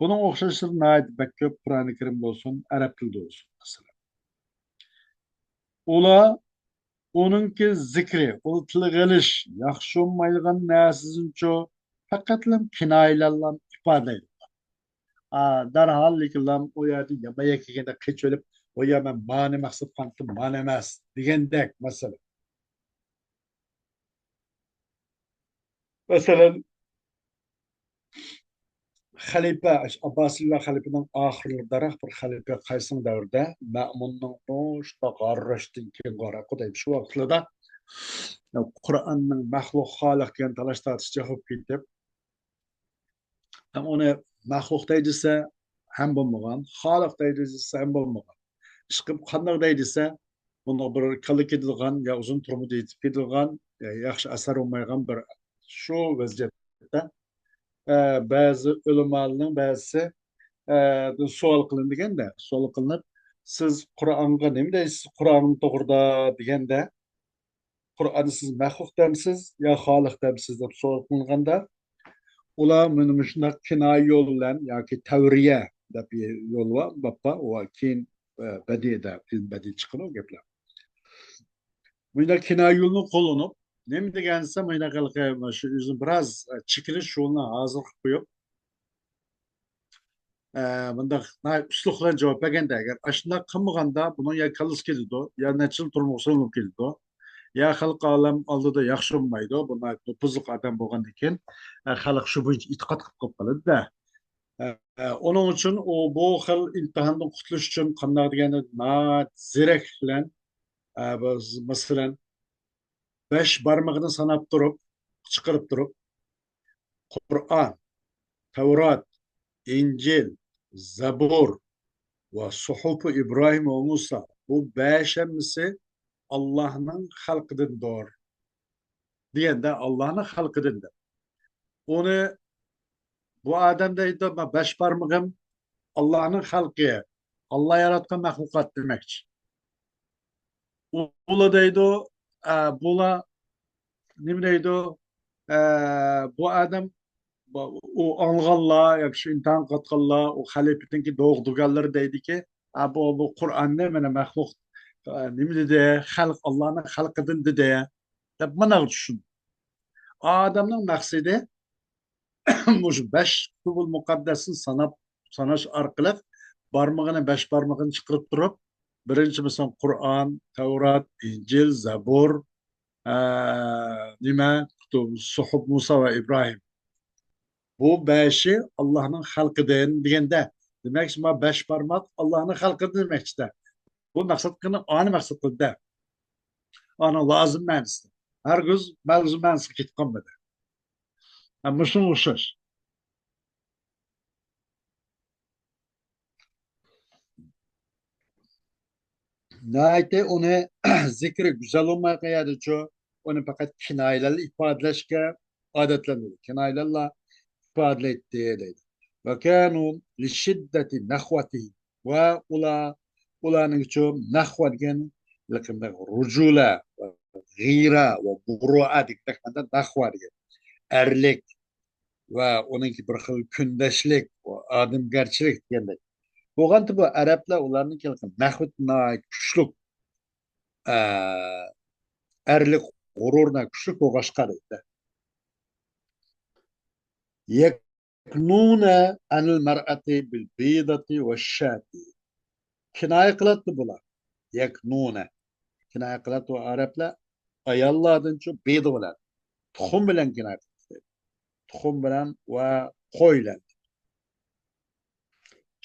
بۇنىڭ ئوخشاشلىرى ناھايىتى بەك كۆپ، قۇرئانى كەرىم بولسۇن، ئەرەب تىلىدا بولسۇن، مەسىلەن. ئۇلار ئۇنىڭكى زىكرى، ئۇنى تىلغا ئېلىش، ياخشى بولمايدىغان نەرسىسىنىچۇ، پەقەتلا كىنايىلەرلا ئىپادىلەيدۇ. ئا، دەرھال لېكىنلا ئۇ يەردىن يامان يەرگە كەلگەندە قېچىۋېلىپ، ئۇ يا مەن مانى مەقسەت قىلىۋاتىمەن، مانى ئەمەس دېگەندەك مەسىلە. مەسىلەن، خەلىپە، ئابباسىيلار خەلىپىنىڭ ئاخىرلىرىدىراق بىر خەلىپە قايسىڭ دەۋرىدە مەمۇننىڭمۇ شۇنداق غارراشتىن كېيىن غارا خۇداي شۇ ۋاقىتلىرىدا قۇرئاننىڭ مەخلۇق خالىق دېگەن تالاش تارتىشىدا بولۇپ كېتىپ، ھەم ئۇنى مەخلۇق دەي دېسە ھەم بولمىغان، خالىق دەي دېسە ھەم بولمىغان. ئىشقىلىپ قانداق دەي دېسە، بۇنىڭغا بىر كاللا كېتىدىغان يا ئۇزۇن تۈرمىدە يېتىپ كېتىدىغان، يا ياخشى ئەسەر بولمايدىغان بىر شۇ ۋەزىيەتتە، ئە، بەزى ئۆلىمالارنىڭ بەزىسى، ئە، سوئال قىلىندى دېگەندە، سوئال قىلىنىپ، «سىز قۇرئانغا نېمە دەيسىز، قۇرئان توغرىدا؟» دېگەندە، «قۇرئاننى سىز مەخلۇق دەمسىز يا خالىق دەمسىز؟» دەپ سوئال قىلىنغاندا، ئۇلار مانا مۇشۇنداق كىنايە يول بىلەن ياكى تەۋرىيە دەپ يول بار، بار، بار، ئۇ كېيىن، ئە، بەدىئىيدە، ئىلمى بەدىئىي چىقىدۇ گەپلەر. مۇنداق كىنايە يولىنى قوللىنىپ، نېمە دېگەن دېسە، مۇنداق ھېلىقى شۇ ئۆزىنى بىراز، ئە، چېكىنىش يولىنى ھازىر قىلىپ قويۇپ، ئە، مۇنداق ناھايىتى ئۇسلۇق بىلەن جاۋاب بەرگەندە، ئەگەر ئاشۇنداق قىلمىغاندا، بۇنىڭ يا كاللىسى كېتىدۇ، يا نەچچە يىل تۇرمۇقى سۇنۇلۇپ كېتىدۇ، يا خەلق ئالەم ئالدىدا ياخشى بولمايدۇ. بۇ ناھايىتى نوپۇزلۇق ئادەم بولغاندىن كېيىن، ئە، خەلق شۇ بويىچە ئېتىقاد قىلىپ قالىدۇ-دە. ئە، ئۇنىڭ ئۈچۈن ئۇ بۇ خىل ئىمتىھاندىن قۇتۇلۇش ئۈچۈن قانداق دېگەندە، ناھايىتى زېرەكلىك بىلەن، ئە، بىز، مەسىلەن، بەش بارمىقىنى ساناپ تۇرۇپ، چىقىرىپ تۇرۇپ، قۇرئان، تەۋرات، ئىنجىل، زەبۇر ۋە سۇھۇفى ئىبراھىم ۋە مۇسا، بۇ بەش ھەممىسى ئاللاھنىڭ خەلقىدىندۇر دېگەندە، ئاللاھنىڭ خەلقىدىن دەپ. ئۇنى بۇ ئادەم دەيدۇ، «مەن بەش بارمىقىم ئاللاھنىڭ خەلقى، ئاللا ياراتقان مەخلۇقات» دېمەكچى. ئۇلار دەيدۇ، ئە، بۇلار نېمە دەيدۇ؟ ئە، بۇ ئادەم، بۇ، ئۇ ئاڭلىغانلار ياكى شۇ ئىمتىھان قاتقانلار، ئۇ خەلىپىنىڭكى دوغدۇگانلىرى دەيدىكى، «ئە، بۇ، بۇ قۇرئاننى مانا مەخلۇق، ئە، نېمە دېدى؟ خەلق، ئاللانىڭ خەلقىدىن دېدى» دەپ مانا چۈشىنىدۇ. ئادەمنىڭ مەقسىتى مۇشۇ بەش كۇتۇبۇل مۇقەددەسنى ساناپ، ساناش ئارقىلىق بارمىقىنى، بەش بارمىقىنى چىقىرىپ تۇرۇپ، بىرىنچى، مەسىلەن، قۇرئان، تەۋرات، ئىنجىل، زەبۇر، ئە، نېمە، كۇتۇب، سۇھۇف مۇسا ۋە ئىبراھىم. بۇ بەشى ئاللاھنىڭ خەلقىدىن دېگەندە، دېمەك، شۇ بەش بارماق ئاللاھنىڭ خەلقىدىن دېمەكچىدە. بۇ مەقسەت قىلىنىپ، ئانى مەقسەت قىلدى. ئانىڭ لازىم مەنىسى. ھەرگىز مەلزۇم مەنىسىگە كېتىپ قالمىدى. ھە، مۇشۇنىڭغا ئوخشاش. ناھايىتى ئۇنى زىكرى گۈزەل بولمايدىغان يەردىچۇ، ئۇنى پەقەت كىنايىلەرلا ئىپادىلەشكە ئادەتلەندۈردى. كىنايىلەرلا ئىپادىلەيتتى دەيدۇ. وكانوا لشدة نخوتهم. ۋە ئۇلار، ئۇلارنىڭچۇ نەخۋە دېگەن رۇجۇلە، غىرە ۋە مۇرۇئە دېگەندەك مەنىدە نەخۋە دېگەن ئەرلىك ۋە ئۇنىڭكى بىر خىل كۈندەشلىك، ئادەمگەرچىلىك دېگەندەك. بولغانتى بۇ ئەرەبلەر ئۇلارنىڭكى نەخۋىتى ناھايىتى كۈچلۈك، ئە، ئەرلىك غۇرۇرى كۈچلۈك بولغاچقا دەيدۇ. يكنون عن المرأة بالبيضة والشاة. كىنايە قىلاتتى بۇلار. يكنون. كىنايە قىلاتتى ئەرەبلەر ئاياللاردىنچۇ بىضە بىلەن، تۇخۇم بىلەن كىنايە قىلاتتى. تۇخۇم بىلەن ۋە قوي بىلەن.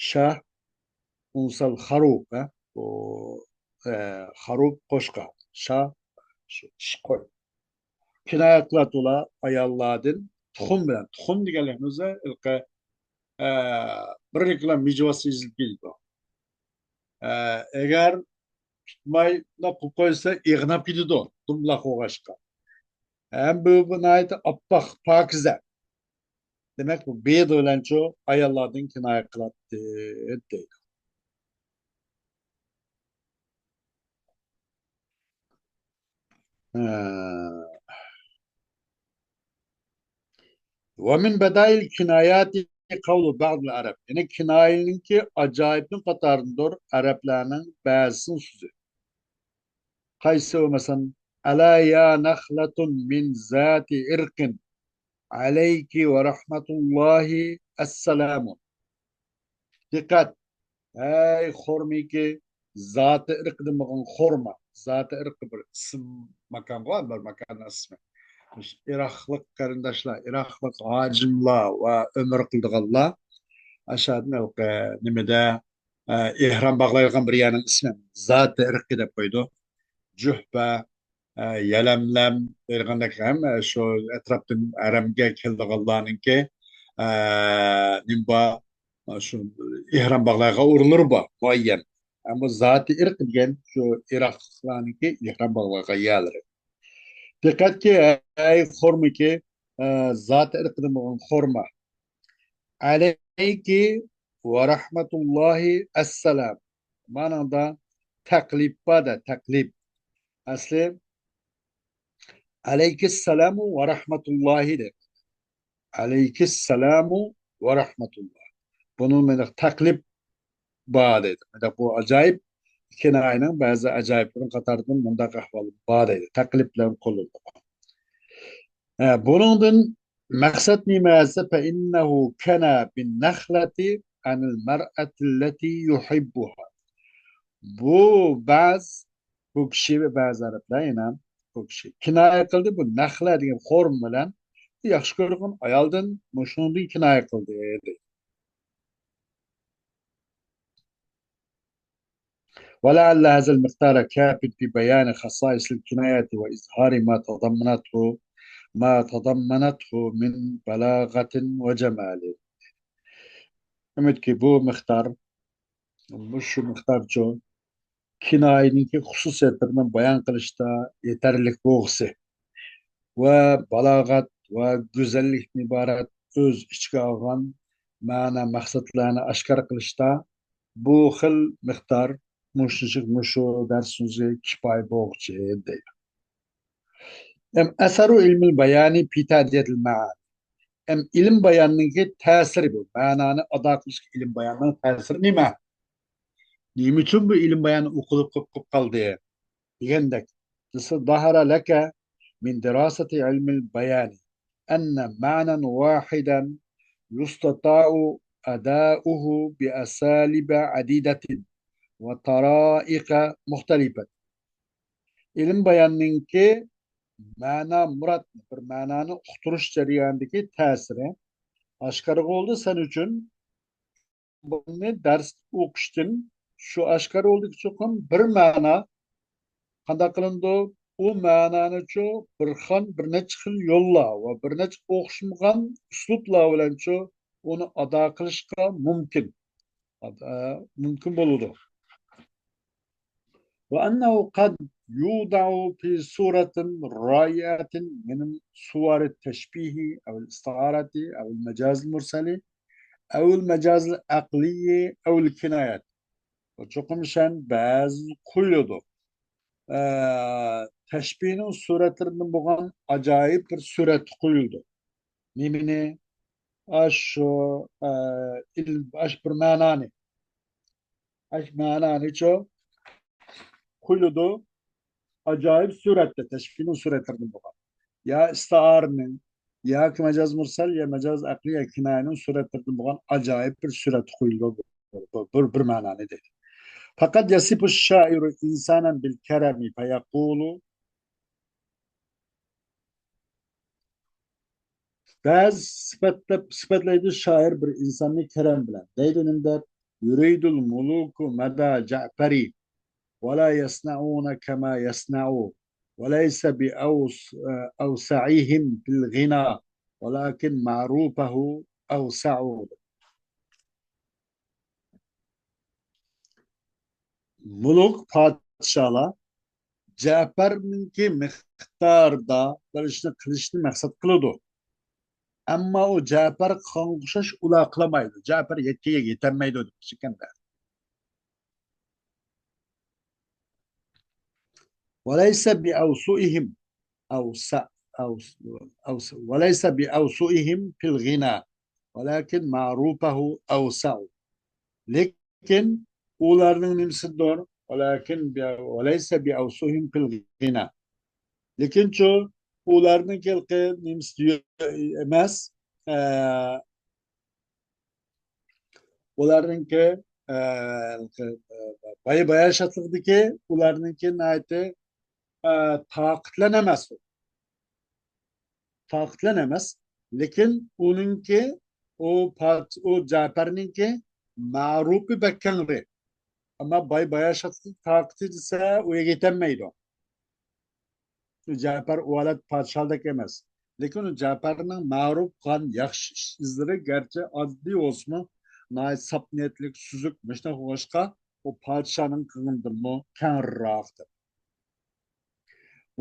شاھ، ئۇنسال خەروپ، ھە؟ بۇ، ئە، خەروپ قوچقار. شاھ، شۇ، شىش قوي. كىنايە قىلاتتى ئۇلار ئاياللاردىن تۇخۇم بىلەن. تۇخۇم دېگەنلىكىمىزدە ھېلىقى، ئە، بىر رېكلام مىجۋاسى يېزىلىپ كېتىدۇ. ئە، ئەگەر تۇتماي قىلىپ قويسا، ئېغىناپ كېتىدۇ، دومبىلاق بولغاچقا. ھەم بۇ، بۇ ناھايىتى ئاپئاق، پاكىزە. دېمەك، بۇ بىضە بىلەنچۇ ئاياللاردىن كىنايە قىلاتتى، دەيدۇ. ھە. ومن بدائع الكنايات قول بعض العرب. يەنى كىنايىنىڭكى ئاجايىپنىڭ قاتارىدىندۇر ئەرەبلەرنىڭ بەزىسىنىڭ سۆزى. قايسى ئۇ، مەسىلەن، ألا يا نخلة من ذات عرق عليك ورحمة الله السلام. دىققەت! ھەي خورمىكى، زاتى ئىرقىدىن بولغان خورما. زاتى ئىرقى بىر ئىسىم ماكانغۇ، بىر ماكاننىڭ ئىسمى. مۇشۇ ئىراقلىق قېرىنداشلار، ئىراقلىق ھاجىملار ۋە ئۆمرە قىلىدىغانلار ئاشۇ نېمىدە، ئە، ئېھرام باغلايدىغان بىر يەرنىڭ ئىسمى زاتى ئىرقى دەپ قويىدۇ. جۇھپە، ئە، يەلەملەم دەيدىغاندەك ھەم، ئە، شۇ ئەتراپتىن ھەرەمگە كېلىدىغانلارنىڭكى، ئە، نېمە بار، شۇ ئېھرام باغلايدىغان ئورۇنلىرى بار، مۇئەييەن. ئەمما زاتى ئىرق دېگەن شۇ ئىراقلىقلارنىڭكى ئېھرام باغلايدىغان يەرلىرى. دىققەتكە، ئەي خورمىكى، ئە، زاتى ئىرقىدىن بولغان خورما. ئەلەيكى ۋە رەھمەتۇللاھى ئەسسالام. مانىڭدا تەقلىب بار دە، تەقلىب. ئەسلى ئەلەيكىسسالامۇ ۋە رەھمەتۇللاھى دەيدۇ. ئەلەيكىسسالامۇ ۋە رەھمەتۇللاھ. بۇنىڭ مەنە تەقلىب بار دەيدۇ. مەنە بۇ ئاجايىپ كىنايىنىڭ بەزى ئاجايىپلىرىنىڭ قاتارىدىن مۇنداق ئەھۋال بار دەيدۇ. تەقلىب بىلەن قوللىنىدۇ. ھە، بۇنىڭدىن مەقسەت نېمە دېسە، فَإِنَّهُ كَنَا بِالنَّخْلَةِ عَنِ الْمَرْأَةِ الَّتِي يُحِبُّهَا. بۇ بەز، بۇ كىشى ۋە بەزى ئەرەبلەر يەنە بۇ كىشى كىنايە قىلدى، بۇ نەخلە دېگەن خورما بىلەن ياخشى كۆرىدىغان ئايالدىن مۇشۇنىڭدىن كىنايە قىلدى، دەيدۇ. ولعل هذا المقدار كاف في بيان خصائص الكناية وإظهار ما تضمنته، ما تضمنته من بلاغة وجمال. ئۈمىدكى بۇ مىقدار، مۇشۇ مىقدارچۇ كىنايىنىڭكى خۇسۇسىيەتلىرىنى بايان قىلىشتا يېتەرلىك بولغۇسى ۋە بالاغەت ۋە گۈزەللىكتىن ئىبارەت ئۆز ئىچىگە ئالغان مەنە مەقسەتلەرنى ئاشكارا قىلىشتا بۇ خىل مىقدار مۇشۇ، مۇشۇ دەرسىمىزگە كىپايە بولغۇچى دەيدۇ. ئەم ئەسەرۇ ئىلمىل بايانى پى تەدىيەتىل مەئانى. ئەم ئىلىم باياننىڭكى تەسىرى بۇ. مەنانى ئادا قىلىشقا ئىلىم باياننىڭ تەسىرى نېمە؟ نېمە ئۈچۈن بۇ ئىلىم بايان ئوقۇلۇپ قېلىپ قالدى؟ دېگەندەك. ظهر لك من دراسة علم البيان أن معنى واحدا يستطاع أداؤه بأساليب عديدة وطرائق مختلفة. ئىلىم باياننىڭكى مەنا مۇراد، بىر مەنانى ئۇقتۇرۇش جەريانىدىكى تەسىرى ئاشكارا بولدى سەن ئۈچۈن. بۇنى دەرس ئوقۇشتىن شۇ ئاشكارا بولدىكى چوقۇم بىر مەنا قانداق قىلىنىدۇ؟ ئۇ مەنانىچۇ بىر خىل، بىر نەچچە خىل يوللار ۋە بىر نەچچە ئوخشىمىغان ئۇسلۇبلار بىلەنچۇ ئۇنى ئادا قىلىشقا مۇمكىن. ئادا-، مۇمكىن بولىدۇ. وأنه قد يوضع في صورة رائعة من صور التشبيه أو الاستعارة أو المجاز المرسل أو المجاز العقلي أو الكناية. چوقۇم شەن بەزى قويۇلىدۇ. ئە، تەشبىھنىڭ سۈرەتلىرىدىن بولغان ئاجايىپ بىر سۈرەت قويۇلىدۇ. نېمىنى؟ ئاشۇ، ئە، ئىل-، ئاشۇ بىر مەنانى. ئاشۇ مەنانىچۇ قويۇلىدۇ. ئاجايىپ سۈرەتتە، تەشبىھنىڭ سۈرەتلىرىدىن بولغان. يا ئىستىئارىنىڭ، ياكى مەجاز مۇرسەل، يا مەجاز ئەقلىي، يا كىنايىنىڭ سۈرەتلىرىدىن بولغان ئاجايىپ بىر سۈرەت قويۇلىدۇ. بىر، بىر، بىر مەنانى دەيدۇ. فقد يصف الشاعر إنسانا بالكرم فيقول، بەزى سۈپەتلەپ، سۈپەتلەيدۇ شائىر بىر ئىنساننى كەرەم بىلەن. دەيدۇ نېمە دەپ؟ يريد الملوك مدى جعفر ولا يصنعون كما يصنع وليس بأوس-، أوسعهم في الغنى ولكن معروفه أوسع. مۇلۇك، پادىشاھلار جەپەرنىڭكى مىقدارىدا بىر ئىشنى قىلىشنى مەقسەت قىلىدۇ. ئەمما ئۇ جەپەر قىلغانغا ئوخشاش ئۇلار قىلالمايدۇ. جەپەر يەككىگە يېتەلمەيدۇ دېمەكچى ئىكەن-دە. وليس بأوسعهم، أوسع، أوس-، أوس-، وليس بأوسعهم في الغنى ولكن معروفه أوسع. لېكىن ئۇلارنىڭ نېمىسىدۇر؟ ولكن بي-، وليس بأوسعهم في الغنى. لېكىنچۇ، ئۇلارنىڭكى ھېلىقى نېمىسى ئەمەس، ئە، ئۇلارنىڭكى، ئە، ھېلىقى، ئە، باي باياشاتلىقتىكى ئۇلارنىڭكى ناھايىتى، ئە، تاقىتلەن ئەمەس. تاقىتلەن ئەمەس. لېكىن ئۇنىڭكى، ئۇ پات-، ئۇ جەپەرنىڭكى مەرۇپى بەك كەڭرى. ئەمما باي باياشاتلىق تاقىتى دېسە، ئۇ يەرگە يېتەلمەيدۇ. جەپەر ئۇ ھالەت پادىشاھدەك ئەمەس. لېكىن ئۇ جەپەرنىڭ مەرۇپ قىلغان ياخشى ئىش ئىزلىرى گەرچە ئاددىي بولسىمۇ، ناھايىتى ساپ نىيەتلىك، سۈزۈك، مۇشۇنداق بولغاچقا، ئۇ پادىشاھنىڭ قىلغىنىدىنمۇ كەڭرىراق دەپ.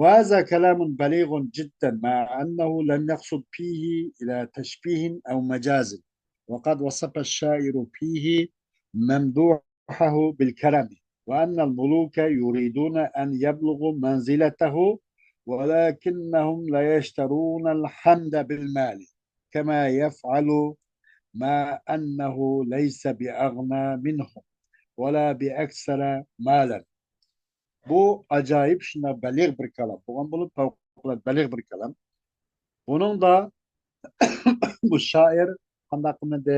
وهذا كلام بليغ جدا مع أنه لم يقصد فيه إلى تشبيه أو مجاز، وقد وصف الشاعر فيه ممدوحه بالكرم، وأن الملوك يريدون أن يبلغوا منزلته، ولكنهم لا يشترون الحمد بالمال كما يفعل، مع أنه ليس بأغنى منهم ولا بأكثر مالا. بۇ ئاجايىپ، شۇنداق بەلىغ بىر كالام بولغان بولۇپ، پەۋقۇلئاددە بەلىغ بىر كالام. بۇنىڭدا بۇ شائىر قانداق قىلمىدى؟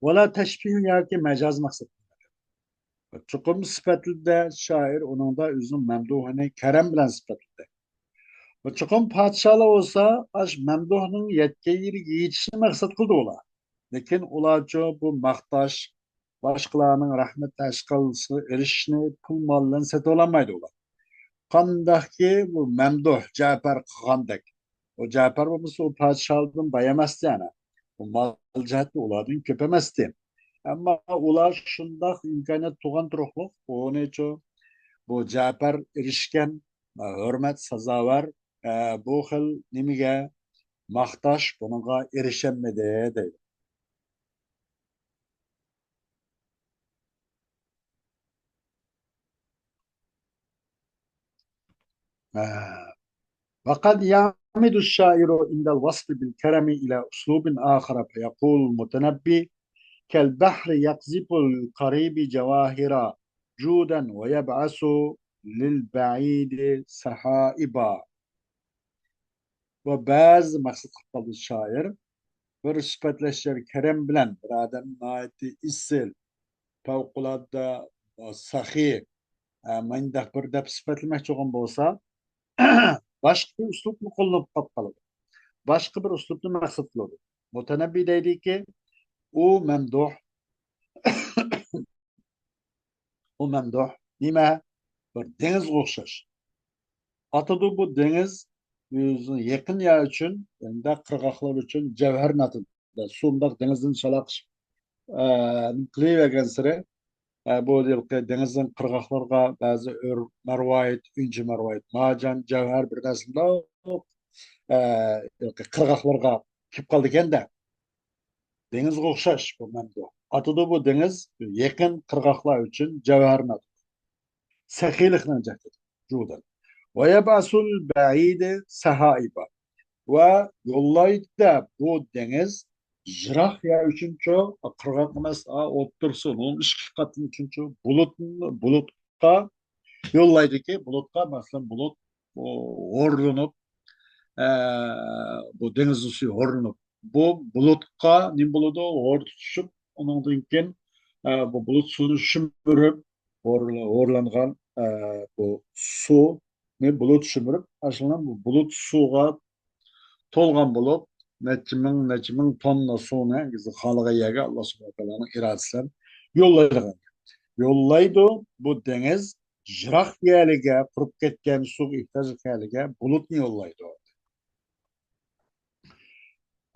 ۋالا تەشبىھ ياكى مەجاز مەقسەت قىلمىدى. چوقۇم سۈپەتلىدى شائىر ئۇنىڭدا ئۆزىنىڭ مەمدۇھىنى كەرەم بىلەن سۈپەتلىدى. ۋە چوقۇم پادىشاھلار بولسا ئاش مەمدۇھنىڭ يەتكەن يېرىگە يېتىشنى مەقسەت قىلدى ئۇلار. لېكىن ئۇلارچۇ بۇ ماختاش، باشقىلارنىڭ رەھمەت ئەشقالىسىغا ئېرىشىشنى پۇل مال بىلەن سېتىۋالالمايدۇ ئۇلار. قانداقكى بۇ مەمدۇھ جەپەر قىلغاندەك. ئۇ جەپەر بولمىسا ئۇ پادىشاھدىن باي ئەمەستى يەنە. ئۇ مال جەھەتتە ئۇلاردىن كۆپ ئەمەستى. ئەمما ئۇلار شۇنداق ئىمكانىيەت تۇغان تۇرۇقلۇق، ئۇنىچۇ بۇ جەپەر ئېرىشكەن، ھۆرمەت سازاۋەر، ئە، بۇ خىل نېمىگە ماختاش بۇنىڭغا ئېرىشەلمىدى دەيدۇ. ئە، وقد يعمد الشاعر عند الوصف بالكرم إلى أسلوب آخر فيقول المتنبي: كالبحر يقذف للقريب جواهرا جودا ويبعث للبعيد سحائبا. ۋە بەزى مەقسەت قىلىپ قالدى شائىر. بىر سۈپەتلەش يەر كەرەم بىلەن بىر ئادەم ناھايىتى ئېسىل، پەۋقۇلئاددە ساخىي، ئە، مۇنداق بىر دەپ سۈپەتلىمەكچى بولغان بولسا، باشقا بىر ئۇسلۇبنى قوللىنىپ قالىدۇ. باشقا بىر ئۇسلۇبنى مەقسەت قىلىدۇ. مۇتەنەببى دەيدىكى، ئۇ مەمدۇھ، ئۇ مەمدۇھ نېمە؟ بىر دېڭىزغا ئوخشاش. ئاتىدۇ بۇ دېڭىز ئۆزىنىڭ يېقىن يەر ئۈچۈن، يەنى قىرغاقلار ئۈچۈن جەۋھەرنى ئاتىدۇ. سۇ مۇنداق دېڭىزدىن شالاقلىشىپ، ئە، قىلىۋەرگەنسېرى، ئە، بۇ ھېلىقى دېڭىزنىڭ قىرغاقلىرىغا بەزى ئۆر مەرۋايىت، ئۈنچە مەرۋايىت، مارجان، جەۋھەر بىر نەرسە مۇنداق، ئە، ھېلىقى قىرغاقلىرىغا كېلىپ قالىدىكەن-دە. دېڭىزغا ئوخشاش بۇ مەمدۇھ. ئاتىدۇ بۇ دېڭىز يېقىن قىرغاقلار ئۈچۈن جەۋھەرنى ئاتىدۇ. سېخىيلىقنىڭ جەھىتىدىن، جۇدەن. ۋە يەبئەسۇل بەئىدە سەھائىبا. ۋە يوللايدۇ بۇ دېڭىز يىراق يەر ئۈچۈنچۇ، قىرغاق ئەمەس، ئا، ئوتتۇرىسى، ئۇنىڭ ئىككى قاتى ئۈچۈنچۇ بۇلۇت، بۇلۇتقا يوللايدۇكى، بۇلۇتقا، مەسىلەن، بۇلۇت، ئۇ، ھورلىنىپ، ئە، بۇ دېڭىزنىڭ سۈيى ھورلىنىپ، بۇ بۇلۇتقا نېمە بولىدۇ؟ ھور تۇتۇشۇپ، ئۇنىڭدىن كېيىن، ئە، بۇ بۇلۇت سۇنى شۈمۈرۈپ، ھور-، ھورلانغان، ئە، بۇ سۇنى بۇلۇت شۈمۈرۈپ، ئاشۇنىڭ بۇ بۇلۇت سۇغا تولغان بولۇپ، نەچچە مىڭ، نەچچە مىڭ توننا سۇنى خالىغان يەرگە ئاللا سۇبھانەھۇ ۋە تائالانىڭ ئىرادىسى بىلەن يوللايدىغان. يوللايدۇ، بۇ دېڭىز يىراق يەرلىككە، قۇرۇپ كەتكەن سۇغا ئېھتىياجلىق يەرلىككە بۇلۇتنى يوللايدۇ.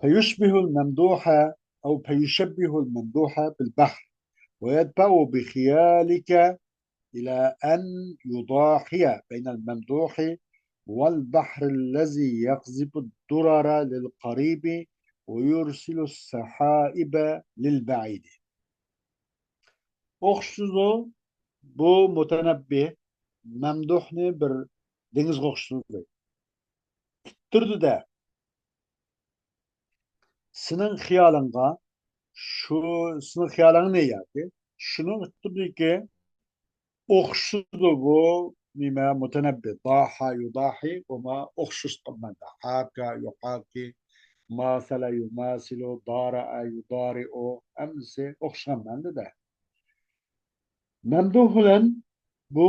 فيشبه الممدوح أو فيشبه الممدوح بالبحر، ويدفع بخيالك إلى أن يضاحي بين الممدوح والبحر الذي يقذف الدرر للقريب ويرسل السحائب للبعيد. ئوخشىتىدۇ بۇ مۇتەنەببى مەمدۇھنى بىر دېڭىزغا ئوخشىتىدۇ. ئۇتتۇردى-دە، سېنىڭ خىيالىڭغا، شۇ، سېنىڭ خىيالىڭنى ياكى شۇنى ئۇتتۇردىكى، ئوخشىتىدۇ بۇ نېمە، مۇتەنەببى. داھا يۇداھى، بۇما ئوخشىتىدىغان مەنىدە. ھاكا يۇھاكى، ماسەلە يۇماسىلۇ، دارەئە يۇدارىئۇ، ھەممىسى ئوخشىغان مەنىدە. مەمدۇھ بىلەن بۇ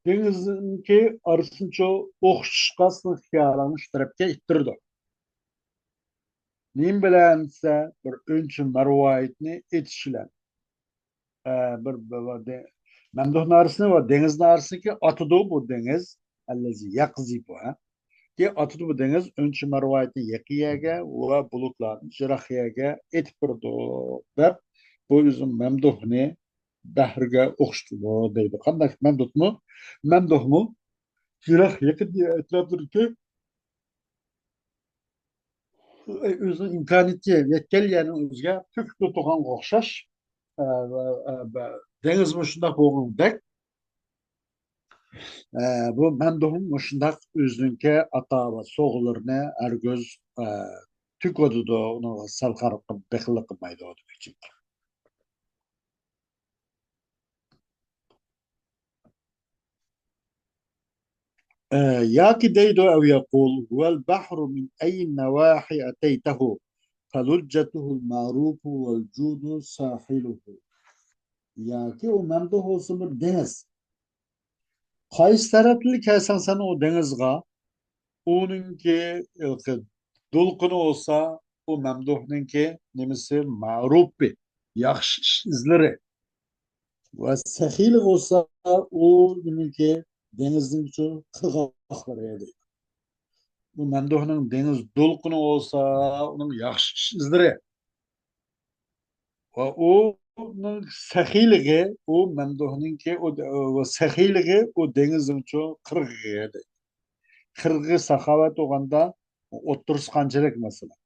دېڭىزنىڭكى ئارىسىنىچۇ ئوخشىتىشقا سىزنىڭ خىيالىڭىز شۇ تەرەپكە ئىتتىرىدۇ. نېمە بىلەن دېسە، بىر ئۈنچە مەرۋايىتنى ئېتىش بىلەن. ئە، بىر، بىر، بىر دە-، مەمدۇھ ناھىيەسىنى ۋە دېڭىز ناھىيەسىنىكى ئاتىدۇ بۇ دېڭىز. ئەللەزى يەقزى بۇ، ھە. كى ئاتىدۇ بۇ دېڭىز، ئۈنچە مەرۋايىتنى يېقىن يەرگە ۋە بۇلۇتلارنى يىراق يەرگە ئېتىپ بېرىدۇ، دەپ، بۇ ئۆزى مەمدۇھنى بەھرگە ئوخشىتىدۇ دەيدۇ. قانداق مەمدۇھمۇ؟ مەمدۇھمۇ يىراق يېقىن ئەتراپلىرىدىكى ئۆزىنىڭ ئىمكانىيىتى يەتكەن يەرنىڭ ئۆزىگە تۆكۈپ تۇرغانغا ئوخشاش، ئە، ئە، ئە، دېڭىزمۇ شۇنداق بولغاندەك، ئە، بۇ مەمدۇھمۇ مۇشۇنداق ئۆزىنىڭكى ئاتا ۋە سوغىلىرىنى ھەرگىز، ئە، تۆكۈۋاتىدۇ، ئۇنىڭغا سەل قارىغان بېخىللىق قىلمايدۇ دېمەكچى. ئە، ياكى دەيدۇ، أو يقول هو البحر من أي النواحي أتيته فلجته المعروف والجود ساحله. ياكى ئۇ مەمدۇھ بولسا بىر دېڭىز. قايسى تەرەپتىن كەلسەڭ سەن ئۇ دېڭىزغا، ئۇنىڭكى ھېلىقى دولقۇنى بولسا، ئۇ مەمدۇھنىڭكى نېمىسى، مەرۇپى، ياخشى ئىش ئىزلىرى. ۋە سەخىيلىق بولسا، ئۇ نېمىكى، دېڭىزنىڭكى قىرغاقلىرى دەيدۇ. بۇ مەمدۇھنىڭ دېڭىز دولقۇنى بولسا، ئۇنىڭ ياخشى ئىش ئىزلىرى. ۋە ئۇنىڭ سەخىيلىقى، ئۇ مەمدۇھنىڭكى، ئۇ، ئۇ سەخىيلىقى، ئۇ دېڭىزنىڭچۇ قىرغىقى دەيدۇ. قىرغىقى ساخاۋەت بولغاندا، ئوتتۇرىسى قانچىلىك مەسىلەن.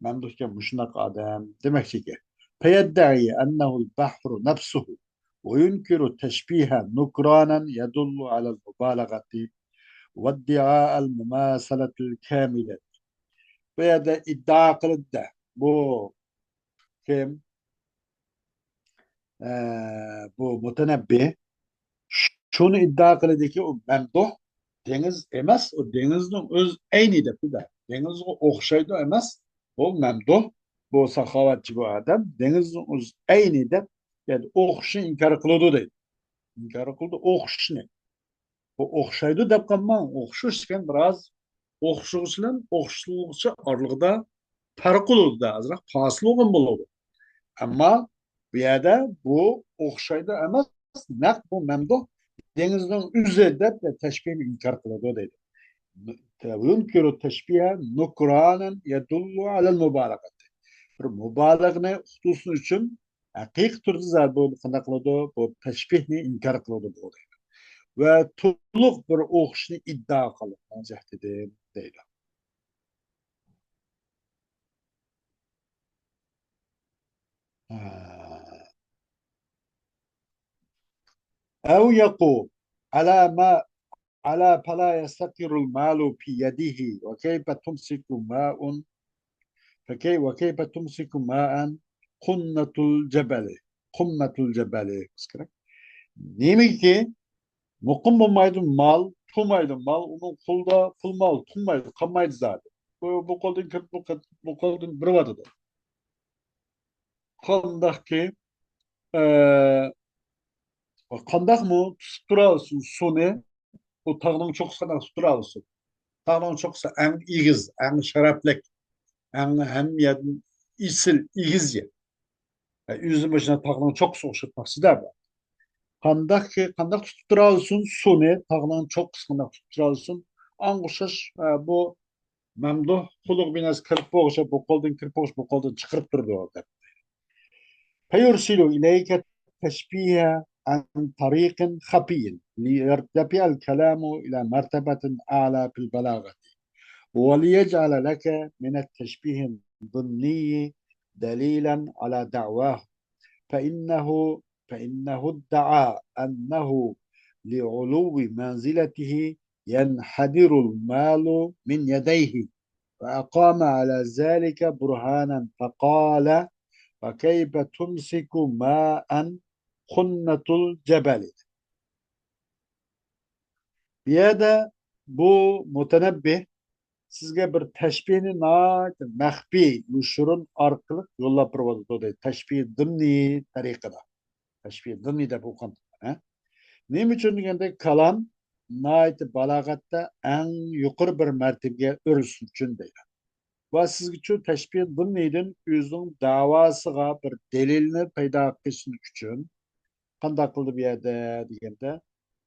مەمدۇھكەن مۇشۇنداق ئادەم دېمەكچىكەن. فيدعي أنه البحر نفسه وينكر التشبيه نكرانا يدل على المبالغة وادعاء المماثلة الكاملة. بۇ يەردە ئىددىئا قىلىدۇ. بۇ كىم؟ ئە، بۇ مۇتەنەببى شۇنى ئىددىئا قىلىدۇكى، ئۇ مەمدۇھ دېڭىز ئەمەس، ئۇ دېڭىزنىڭ ئۆز ئەينى دەپتۇ-دە. دېڭىزغا ئوخشايدۇ ئەمەس، بۇ مەمدۇھ، بۇ ساخاۋەتچى بۇ ئادەم دېڭىزنىڭ ئۆز ئەينى دەپ، يەنى ئوخشىشىنى ئىنكار قىلىدۇ دەيدۇ. ئىنكار قىلىدۇ ئوخشىشىنى. بۇ ئوخشايدۇ دەپ قالماڭ. ئوخشاش دېگەن بىراز ئوخشىغۇچ بىلەن ئوخشىتىلغۇچى ئارىلىقىدا پەرق بولىدۇ-دە، ئازراق پاسىل بولغان بولىدۇ. ئەمما بۇ يەردە بۇ ئوخشايدۇ ئەمەس، نەق بۇ مەمدۇھ دېڭىزنىڭ ئۆزى دەپ تەشبىھنى ئىنكار قىلىدۇ دەيدۇ. يۇنكىرۇ تەشبىھە نۇكرانەن يەدۇللۇ ئەلەل مۇبالىغەتى. بىر مۇبالىغىنى ئۇقتۇرسۇن ئۈچۈن ھەقىقىي تۈردە زادى بۇ قانداق قىلىدۇ؟ بۇ تەشبىھنى ئىنكار قىلىدۇ بۇ دەيدۇ. ۋە تولۇق بىر ئوخشىشنى ئىددىئا قىلىدۇ جەھەتتىن دەيدۇ. ئەۋ يەقۇل ئەلا ما ئەلا فلا يستقر المال في يده وكيف تمسك ماء فكي وكيف تمسك ماء قنة الجبل قمة الجبل. نېمىكى مۇقىم بولمايدۇ مال، تۇرمايدۇ مال، ئۇنىڭ قولىدا پۇل مال تۇرمايدۇ، قالمايدۇ زادى. بۇ، بۇ قولدىن كىرىپ، بۇ قول-، بۇ قولدىن بېرىۋاتىدۇ. قانداقكى، ئە، قانداقمۇ تۇتۇپ تۇرالىسۇن سۇنى، ئۇ تاغنىڭ چوققىسى قانداق تۇتۇپ تۇرالىسۇن؟ تاغنىڭ چوققىسى ئەڭ ئېگىز، ئەڭ شەرەپلىك، ئەڭ ھەممە يەردىن ئېسىل، ئېگىز يەر. ئە، ئۆزى مۇشۇ تاغنىڭ چوققىسىغا ئوخشاپ باقسىدە بۇ. قانداقكى، قانداق تۇتۇپ تۇرالىسۇن سۇنى، تاغنىڭ چوققىسى قانداق تۇتۇپ تۇرالىسۇن؟ ئاڭغا ئوخشاش، ئە، بۇ مەمدۇھ قۇلۇق بىناسى كىرىپ بولغۇچە بۇ قولدىن كىرىپ بولغۇچە بۇ قولدىن چىقىرىپ تۇرىدۇ دەپ. فيرسل إليك التشبيه عن طريق خفي ليرتفع الكلام إلى مرتبة أعلى في البلاغة وليجعل لك من التشبيه الضمني دليلا على دعواه فإنه فإنه ادعى أنه لعلو منزلته ينحدر المال من يديه، فأقام على ذلك برهانا فقال: وكيف تمسك ماء قنة الجبل؟ بۇ يەردە بۇ مۇتەنەببىھ سىزگە بىر تەشبىھنى ناھايىتى مەخپىي، يوشۇرۇن ئارقىلىق يوللاپ بېرىۋاتىدۇ دەيدۇ. تەشبىھ دىمنى تەرىقىدە. تەشبىھ دىمنى دەپ ئوقۇغان. ھە؟ نېمە ئۈچۈن دېگەندە، كالام ناھايىتى بالاغەتتە ئەڭ يۇقىرى بىر مەرتىبىگە ئېرىشىش ئۈچۈن دەيدۇ. ۋە سىزگىچۇ تەشبىھ بۇنىدىن ئۆزىنىڭ دەۋاسىغا بىر دەلىلنى پەيدا قىلىش ئۈچۈن قانداق قىلدى بۇ يەردە دېگەندە،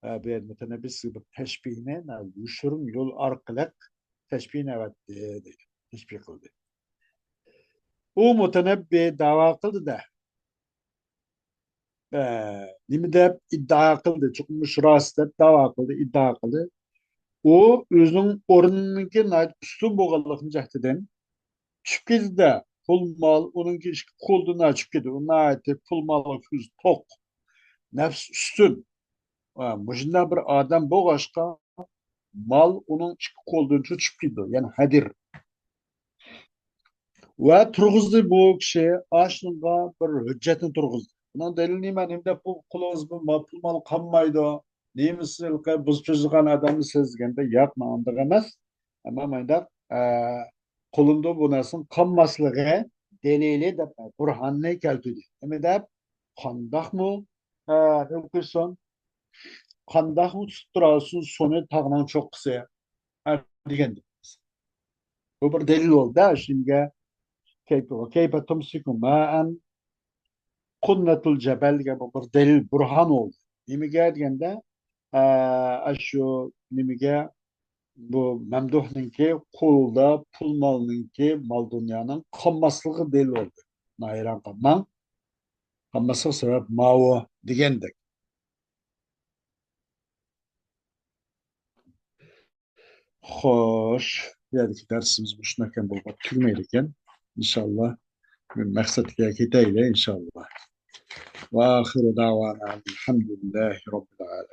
ئە، بۇ يەردە مۇتەنەببى سىزگە بىر تەشبىھنى، مانا، يوشۇرۇن يول ئارقىلىق تەشبىھنى ئەۋەتتى دەيدۇ. تەشبىھ قىلدى. ئۇ مۇتەنەببى دەۋا قىلدى-دە، ئە، نېمە دەپ ئىددىئا قىلدى؟ چوقۇم مۇشۇ راست دەپ دەۋا قىلدى، ئىددىئا قىلدى. ئۇ ئۆزىنىڭ ئورنىنىڭكى ناھايىتى ئۈستۈن بولغانلىقىنى جەھىتىدىن چۈشۈپ كېتىدۇ-دە، پۇل مال، ئۇنىڭكى ئىككى قولىدىن چۈشۈپ كېتىدۇ. ئۇ ناھايىتى پۇل مالغا كۆزى توق، نەپسى ئۈستۈن. ئە، مۇشۇنداق بىر ئادەم بولغاچقا، مال ئۇنىڭ ئىككى قولىدىن چۈشۈپ كېتىدۇ، يەنى ھەدىر. ۋە تۇرغۇزدى بۇ كىشى ئاشۇنىڭغا بىر ھۆججەتنى تۇرغۇزدى. بۇنىڭ دەلىلى نېمە؟ نېمە دەپ بۇ قولىڭىزدا مال، پۇل مال قالمايدۇ؟ نېمە سىز ھېلىقى بۇزۇپ چۈزىدىغان ئادەممۇ سىز دېگەندە، ياق، مانداق ئەمەس. ئەمما مانداق، ئە، قولۇمدا بۇ نەرسىنىڭ قالماسلىقى دەلىلى دەپ بۇرھاننى كەلتۈردى. نېمە دەپ؟ قانداقمۇ، ئە، ھېلىقى سون، قانداقمۇ تۇتۇپ تۇرالسۇن سۇنى تاغنىڭ چوققىسى؟ ئە، دېگەندەك. بۇ بىر دەلىل بولدى-دە، شۇنىڭغا كەيپە، كەيپە تۇمسىكۇ مائەن قۇننەتۇل جەبەل دېگەن بۇ بىر دەلىل، بۇرھان بولدى. نېمىگە دېگەندە، ئە، ئاشۇ نېمىگە، بۇ مەمدۇھنىڭكى قولىدا پۇل مالنىڭكى، مال دۇنيانىڭ قالماسلىقى دەلىل بولدى. ھەيران قالماڭ. قالماسلىق سەۋەب ماۋۇ دېگەندەك. خوش، بۇ يەردىكى دەرسىمىز مۇشۇنداق بولۇپ تۈگىمەيدىكەن. ئىنشاللا مەقسەتكە يېتەيلى، ئىنشاللا. وآخر دعوانا الحمد لله رب العالمين.